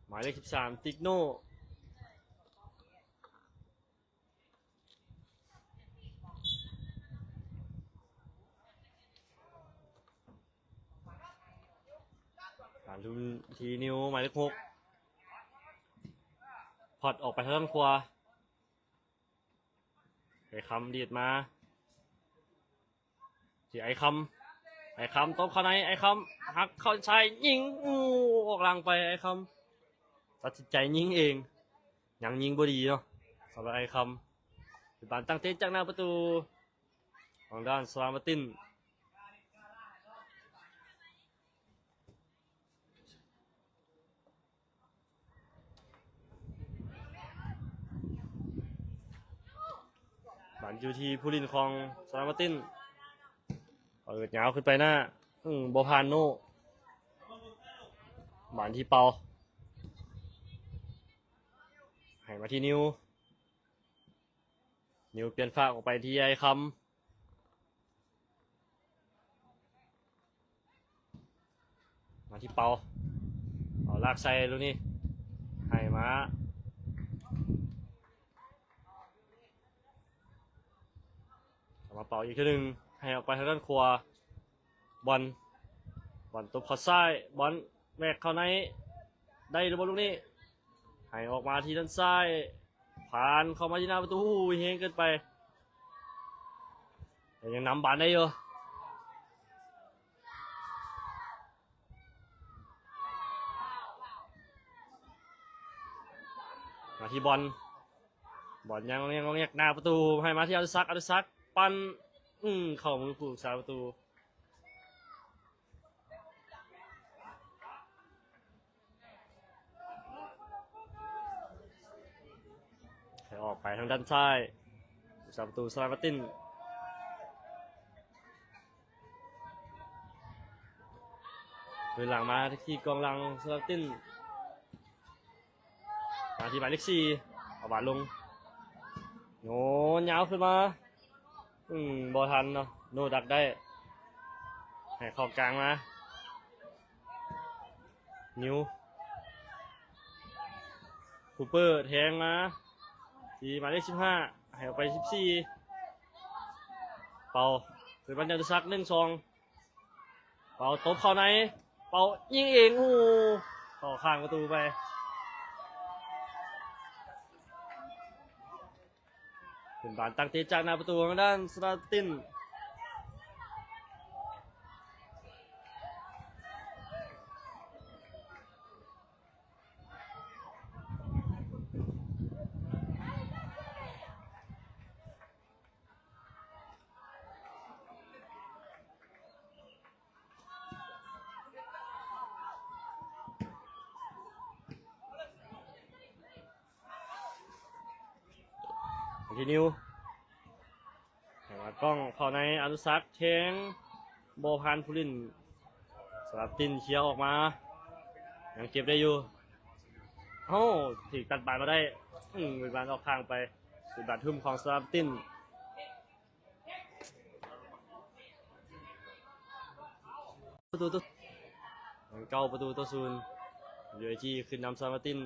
ໝາຍເລກສິບສາມ ຕິກໂນ ການລຸ້ນທີ່ນິວ ໝາຍເລກຫົກ ພອດອອກໄປທາງດ້ານຂວາ ໄອຄຳດີດມາ ທີ່ໄອຄຳ ໄອຄຳຕົບເຂົ້າໃນ ໄອຄຳຫັກເຂົ້າຊ້າຍຍິງ ໂອ້ ອອກຫຼັງໄປ ໄອຄຳຕັດສິນໃຈຍິງເອງ ຍັງຍິງບໍ່ດີເນາະ ສຳລັບໄອຄຳ ເປັນບານຕັ້ງເຕະຈາກໜ້າປະຕູຂອງດ້ານສະລາມາຕິນ. ບານຢູ່ທີ່ຜູ້ຫຼິ້ນຂອງສະລາມາຕິນ ເປີດຍາວຂຶ້ນໄປໜ້າ ອືມ ບໍ່ຜ່ານໂນ ບານທີ່ເປົ່າ ໃຫ້ມາທີ່ນິວ ນິວປ່ຽນຟາກອອກໄປທີ່ໄອຄຳ ມາທີ່ເປົາ ເປົາລາກໃສ່ລູກນີ້ ໃຫ້ມາ ເອົາມາເປົາອີກເທື່ອໜຶ່ງ ໃຫ້ອອກໄປທາງດ້ານຂວາ ບອນ ບອນຕົບເຂົ້າຊ້າຍ ບອນແຫວກເຂົ້າໃນ ໄດ້ຫຼືບໍ່ລູກນີ້ ໃຫ້ອອກມາທີ່ດ້ານຊ້າຍ ຜ່ານເຂົ້າມາທີ່ໜ້າປະຕູ ໂອ້ໂຫ ແຮງເກີນໄປ ແຕ່ຍັງນຳບານໄດ້ຢູ່ ມາທີ່ບອນ ບອນຍັງ ຍັງ ຍັງໜ້າປະຕູ ໃຫ້ມາທີ່ອະນຸສັກ ອະນຸສັກ ປັ່ນ ອືມ ເຂົ້າມືຜູ້ຮັກສາປະຕູ ໃຫ້ອອກໄປທາງດ້ານຊ້າຍ ຜູ້ຮັກສາປະຕູສະລາມາຕິນ. ຄືນຫຼັງມາທີ່ກອງຫຼັງສະລາວຕິນ ມາທີ່ໝາຍເລກສີ່ ເອົາບານລົງ ໂຍນຍາວຂຶ້ນມາ ອືມ ບໍ່ທັນເນາະ ໂນດັກໄດ້ ໃຫ້ເຂົ້າກາງມາ ນິວ ຄູເປີແທງມາ ທີ່ໝາຍເລກສິບຫ້າ ໃຫ້ອອກໄປສິບສີ່ ເປົ່າ ຄືນມາທີ່ອະນຸສັກ ໜຶ່ງສອງ ເປົ່າຕົບເຂົ້າໃນ ເປົ່າຍິງເອງ ໂອ້ ເຂົ້າຂ້າງປະຕູໄປ ເປັນບານຕັ້ງເຕະຈາກໜ້າປະຕູຂອງທາງດ້ານສະລາຕິນ. ທີ່ນິວ ໃຫ້ມາກ້ອງເຂົ້າໃນ ອະນຸສັກແທງ ບໍ່ຜ່ານຜູ້ຫຼິ້ນ ສະລາຕິນເຄຍອອກມາ ຍັງເກັບໄດ້ຢູ່ ເອົ້າ ຖືກຕັດບານມາໄດ້ ອືມ ເປັນບານອອກຂ້າງໄປ ເປັນບານຫຸ້ມຂອງສະລາຕິນ. ປະຕູຕໍ່ ເກົ້າປະຕູຕໍ່ສູນ ຢູເອຈີ ຂຶ້ນນຳສະລາມາຕິນ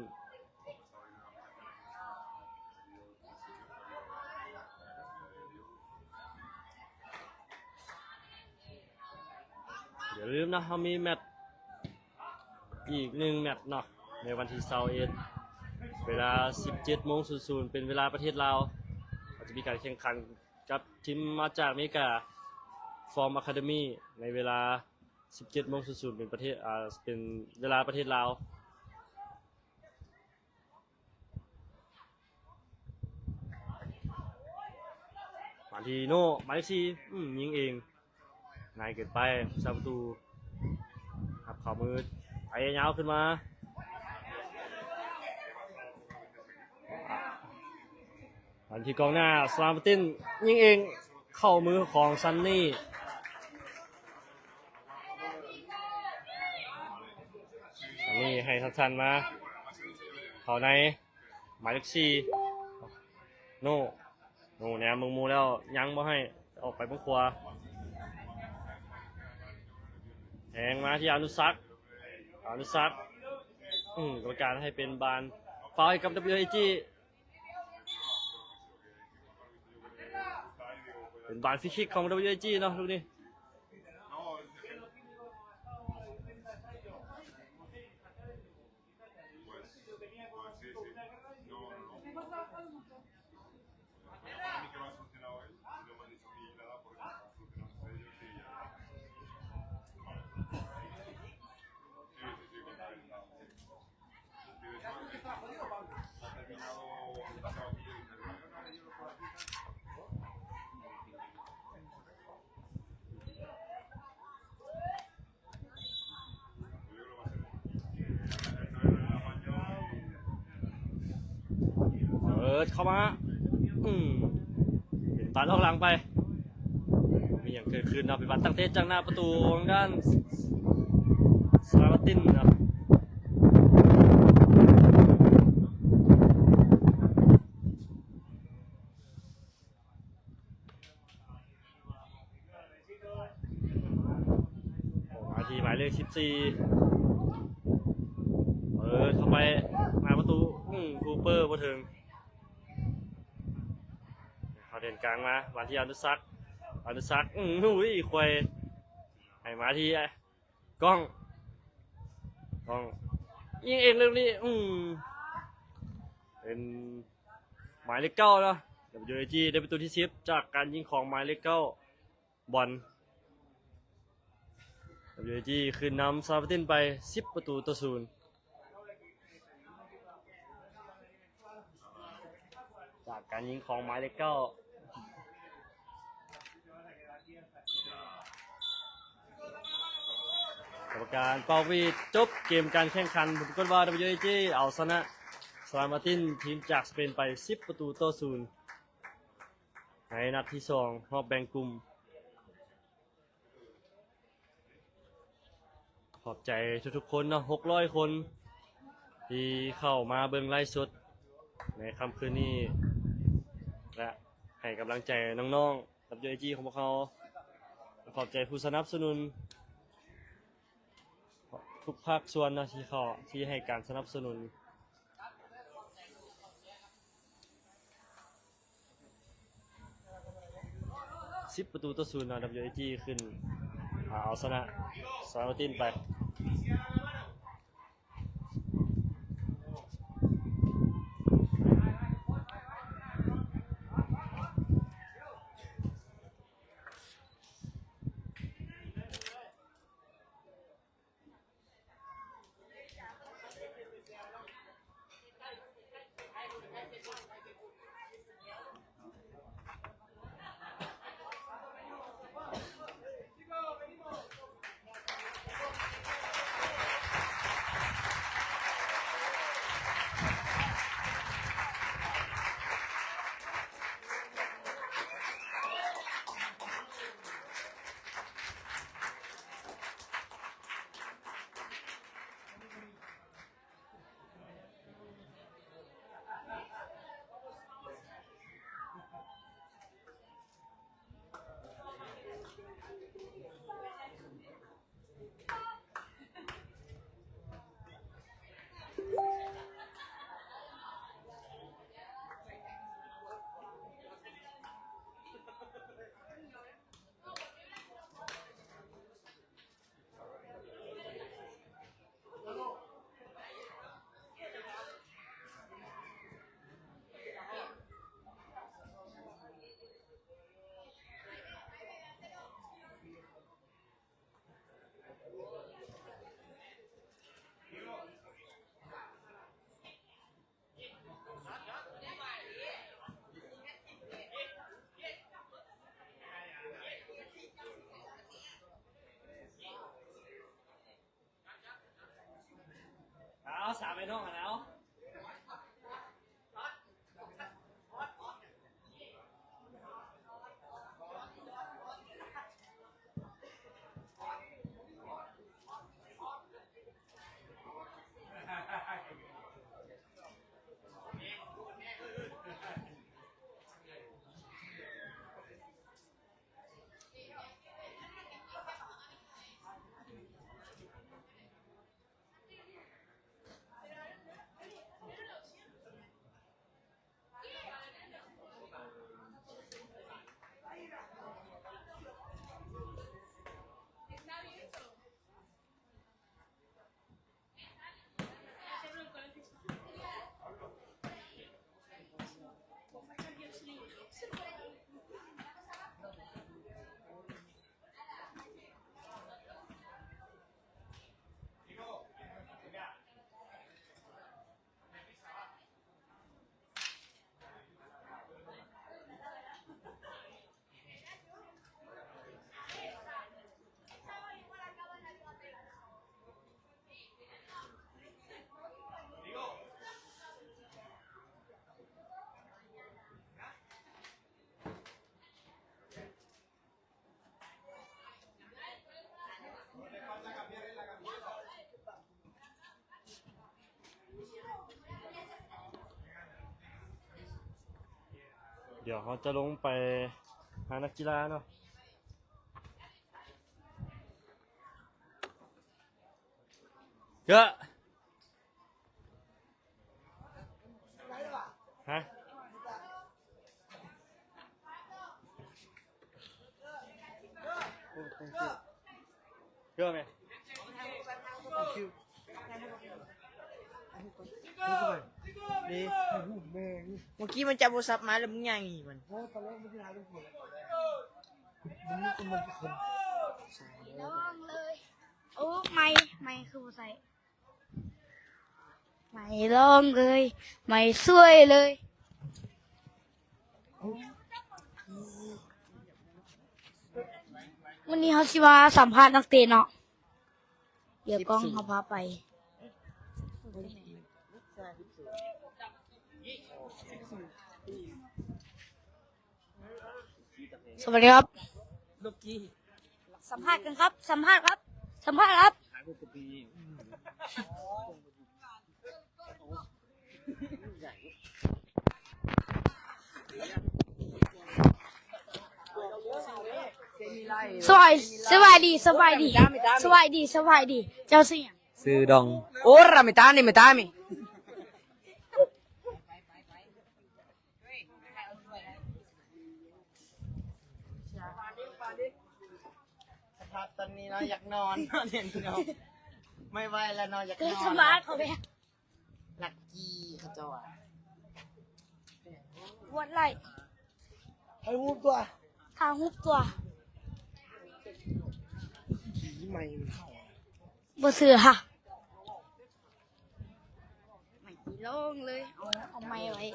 ຢ່າລືມນະ ເຮົາມີແມັດ ອີກໜຶ່ງແມັດເນາະ ໃນວັນທີຊາວເອັດ ເວລາສິບເຈັດໂມງສູນສູນ ເປັນເວລາປະເທດລາວ ເຮົາຈະມີການແຂ່ງຂັນ ກັບທີມມາຈາກອາເມລິກາ Form Academy ໃນເວລາສິບເຈັດໂມງສູນສູນ ເປັນປະເທດ ອ່າ ເປັນເວລາປະເທດລາວ. ມາທີ່ໂນ ໝາຍເລກສີ່ ອືມ ຍິງເອງ ງ່າຍເກີນໄປ ຜູ້ສາປະຕູ ຮັບເຂົ້າມື ໄຖຍາວຂຶ້ນມາ ມາທີ່ກອງໜ້າ ສະລາມາຕິນ ຍິງເອງ ເຂົ້າມືຂອງຊັນນີ ຊັນນີໃຫ້ທັດທັນມາ ເຂົ້າໃນ ໝາຍເລກສີ່ ໂນ ໂນ ແນມເບິ່ງໝູ່ແລ້ວ ຍັງບໍ່ໃຫ້ ອອກໄປເບິ່ງຂວາ ແທງມາທີ່ອະນຸສັກ ອະນຸສັກ ອືມ ກຳມະການໃຫ້ເປັນບານຟາວໃຫ້ກັບ WAG ເປັນບານຟຣີຄິກຂອງ WAG ເນາະ ລູກນີ້. Yo, ເປີດເຂົ້າມາ ອືມ ເປັນບານອອກຫຼັງໄປ ມີຫຍັງເກີດຂຶ້ນເນາະ ເປັນບານຕັ້ງເຕະຈາກໜ້າປະຕູຂອງດ້ານສະລາມາຕິນເນາະ. ອອກມາທີ່ໝາຍເລກສິບສີ່ ເປີດເຂົ້າໄປໜ້າປະຕູ ອືມ ຄູເປີບໍ່ເຖິງ ເຂົ້າແດນກາງມາ ມາທີ່ອະນຸສັກ ອະນຸສັກ ອືມ ອຸ້ຍ ຄວາຍ ໃຫ້ມາທີ່ ກ້ອງ ກ້ອງ ຍິງເອງເລື່ອງນີ້ ອືມ ເປັນໝາຍເລກເກົ້າເນາະ WAG ໄດ້ປະຕູທີສິບ ຈາກການຍິງຂອງໝາຍເລກເກົ້າ ບອນ WAG ຂຶ້ນນຳສະລາມາຕິນໄປ ສິບປະຕູຕໍ່ສູນ ຈາກການຍິງຂອງໝາຍເລກເກົ້າ ກຳມະການເປົ່າຫວີດ ຈົບເກມການແຂ່ງຂັນ ປາກົດວ່າ WAG ເອົາຊະນະສະລາມາຕິນ ທີມຈາກສະເປນໄປ ສິບປະຕູຕໍ່ສູນ ໃນນັດທີສອງ ຮອບແບ່ງກຸ່ມ. ຂອບໃຈທຸກໆຄົນເນາະ ຫົກຮ້ອຍຄົນ ທີ່ເຂົ້າມາເບິ່ງໄລຟ໌ສົດໃນຄ່ຳຄືນນີ້ ແລະ ໃຫ້ກຳລັງໃຈນ້ອງໆ ດັບເບິນຢູເອຈີ ຂອງພວກເຮົາ. ຂອບໃຈຜູ້ສະໜັບສະໜູນ ທຸກພາກສ່ວນເນາະ ທີ່ເຂົ້າ ທີ່ໃຫ້ການສະໜັບສະໜູນ. ສິບປະຕູຕໍ່ສູນເນາະ ດັບເບິນຢູເອຈີ ຂຶ້ນ ເອົາຊະນະ ສະຫວັນນະເຄດໄປ.ດຽວເຮົາຈະລົງໄປຫານັກກິລາເນາະ. ເອີ ຮະ ເອີ ແມ່ ນີ້ ເມື່ອກີ້ມັນຈັບໂທລະສັບມາແລ້ວ ມຶງຍ່າງໜີມັນ. ລອງເລີຍ. ໂອ້ ໄມ ໄມຄືບໍ່ໃສ່ ໄມລອງເລີຍ ໄມຊ່ວຍເລີຍ. ມື້ນີ້ເຮົາຊິມາສຳພາດນັກເຕະເນາະ ດຽວກ້ອງເຮົາພາໄປ. ສະຫວັດດີຄັບ ສຳພາດກັນຄັບ ສຳພາດຄັບ ສຳພາດຄັບ. ສະບາຍ ສະບາຍດີ ສະບາຍດີ ສະບາຍດີ ສະບາຍດີ ເຈົ້າຊື່ຫຍັງ? ຊື່ດອງ. Ora, metami, metami. ສະພາບຕອນນີ້ເນາະ ຢາກນອນ ນອນເຫັນເນາະ ໄມ່ໄຫວແລ້ວເນາະ ຢາກນອນ. ສະບາຍເຂົາແບບ ລັກກີ້ເຂົາເຈົ້າວ່າ ກວດໄລ່ ຖ່າຍຮູບຕົວະ ຖ່າຍຮູບຕົວະ. ຜີໄໝມັນເຂົ້າ ບໍ່ເຊື່ອ ໄໝ້ລອງເລີຍ ເອົາ ເອົາໄມໄວ້.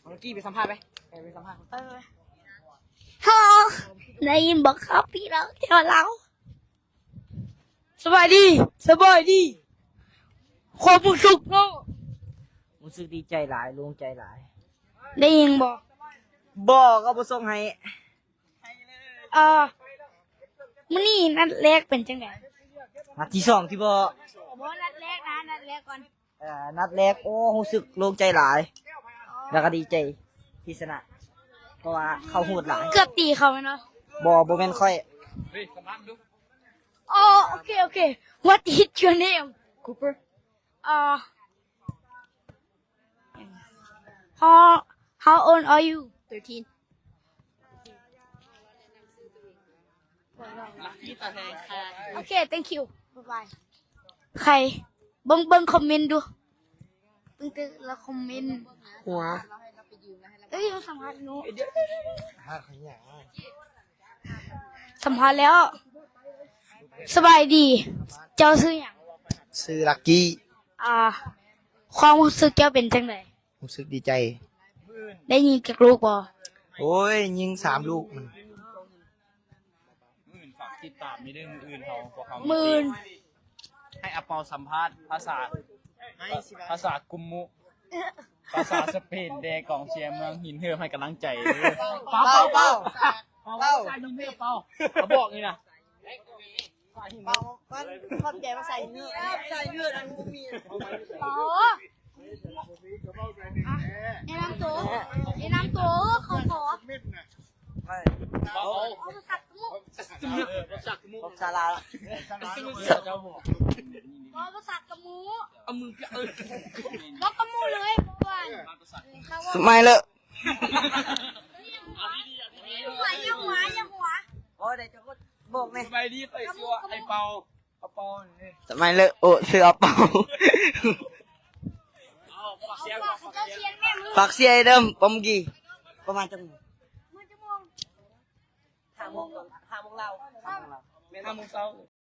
ເອົາລັກກີ້ໄປສຳພາດໄປ ໄປ ໄປສຳພາດ. ເອີ ຮາ ໄດ້ຍິນບໍ່ຄັບພີ່ນ້ອງແຖວລາວ? ສະບາຍດີ ສະບາຍດີ ຄວາມຮູ້ສຶກເນາະ. ຮູ້ສຶກດີໃຈຫຼາຍ ໂລ່ງໃຈຫຼາຍ. ໄດ້ຍິນບໍ່? ບໍ່ ເຂົາບໍ່ສົ່ງໃຫ້. ເອີ ມື້ນີ້ນັດແລກເປັນຈັ່ງໃດ? ນັດທີສອງຕິບໍ? ບໍ່ ນັດແລກນະ ນັດແລກກ່ອນ. ເອີ ນັດແລກ ໂອ້ ຮູ້ສຶກໂລ່ງໃຈຫຼາຍ ແລ້ວກໍດີໃຈທີ່ຊະນະ ເພາະວ່າເຂົາໂຫດຫຼາຍ. ເກືອບຕີເຂົາແມ່ນບໍ່? ບໍ່ ບໍ່ແມ່ນຂ້ອຍ. ໂອ້ ໂອເຄ ໂອເຄ. What is your name? Cooper. ເອີ How, how old are you? Thirteen. Okay, thank you. Bye bye. ໃຄ ເບິ່ງ ເບິ່ງຄອມເມັນດູ ເບິ່ງແຕ່ລະຄອມເມັນ. ຫົວ ເອີຍ ສຳພາດເນາະ ສຳພາດແລ້ວ. ສະບາຍດີ ເຈົ້າຊື່ຫຍັງ? ຊື່ລັກກີ້. ອ່າ ຄວາມຮູ້ສຶກເຈົ້າເປັນຈັ່ງໃດ? ຮູ້ສຶກດີໃຈ. ໄດ້ຍິງຈັກລູກບໍ່? ໂອ້ຍ ຍິງສາມລູກ. ມື້ອື່ນຝາກຕິດຕາມນີ້ເດີ ມື້ອື່ນເຮົາ ພວກເຮົາ ມື້ອື່ນໃຫ້ອາເປົາສຳພາດພາສາ ພາສາກຸມມຸ ພາສາສະເປນແດ່ກອງເຊຍເມືອງຫີນເຫີມໃຫ້ກຳລັງໃຈເດີ. ເປົາ ເປົາ ເປົາ ເປົາ ເປົາ ເປົາ ເປົາ ເອົາບອກນີ້ນະ. ເປົາ ມັນຂອບໃຈພາສາຈີນ ພາສາຈີນອັນບໍ່ມີ. ອໍ ອ່ະ ແນະນຳໂຕ ແນະນຳໂຕ ຂໍ ຂໍ ເວົ້າພາສາກະມຸ ພາສາລາວ ເວົ້າພາສາກະມຸ ເອົາມື ເອີ ເວົ້າກະມຸເລີຍ ເພາະວ່າ ສະໄມເລີ ຢ່າຫົວ ຢ່າຫົວ ບໍ່ໄດ້ ເຈົ້າກໍບອກແນ່. ສະບາຍດີ ຂ້ອຍຊື່ວ່າໄອ້ເປົາ ເອົາເປົານີ້. ສະໄມເລີ ໂອ້ ຊື່ອາເປົາ. ຝາກເຊຍ ຝາກເຊຍເດີ ປອມກີ ປະມານຈັກໂມງ? ຫ້າໂມງ ຫ້າໂມງລາວ ຫ້າໂມງລາວ ແມ່ນ ຫ້າໂມງເຊົ້າ.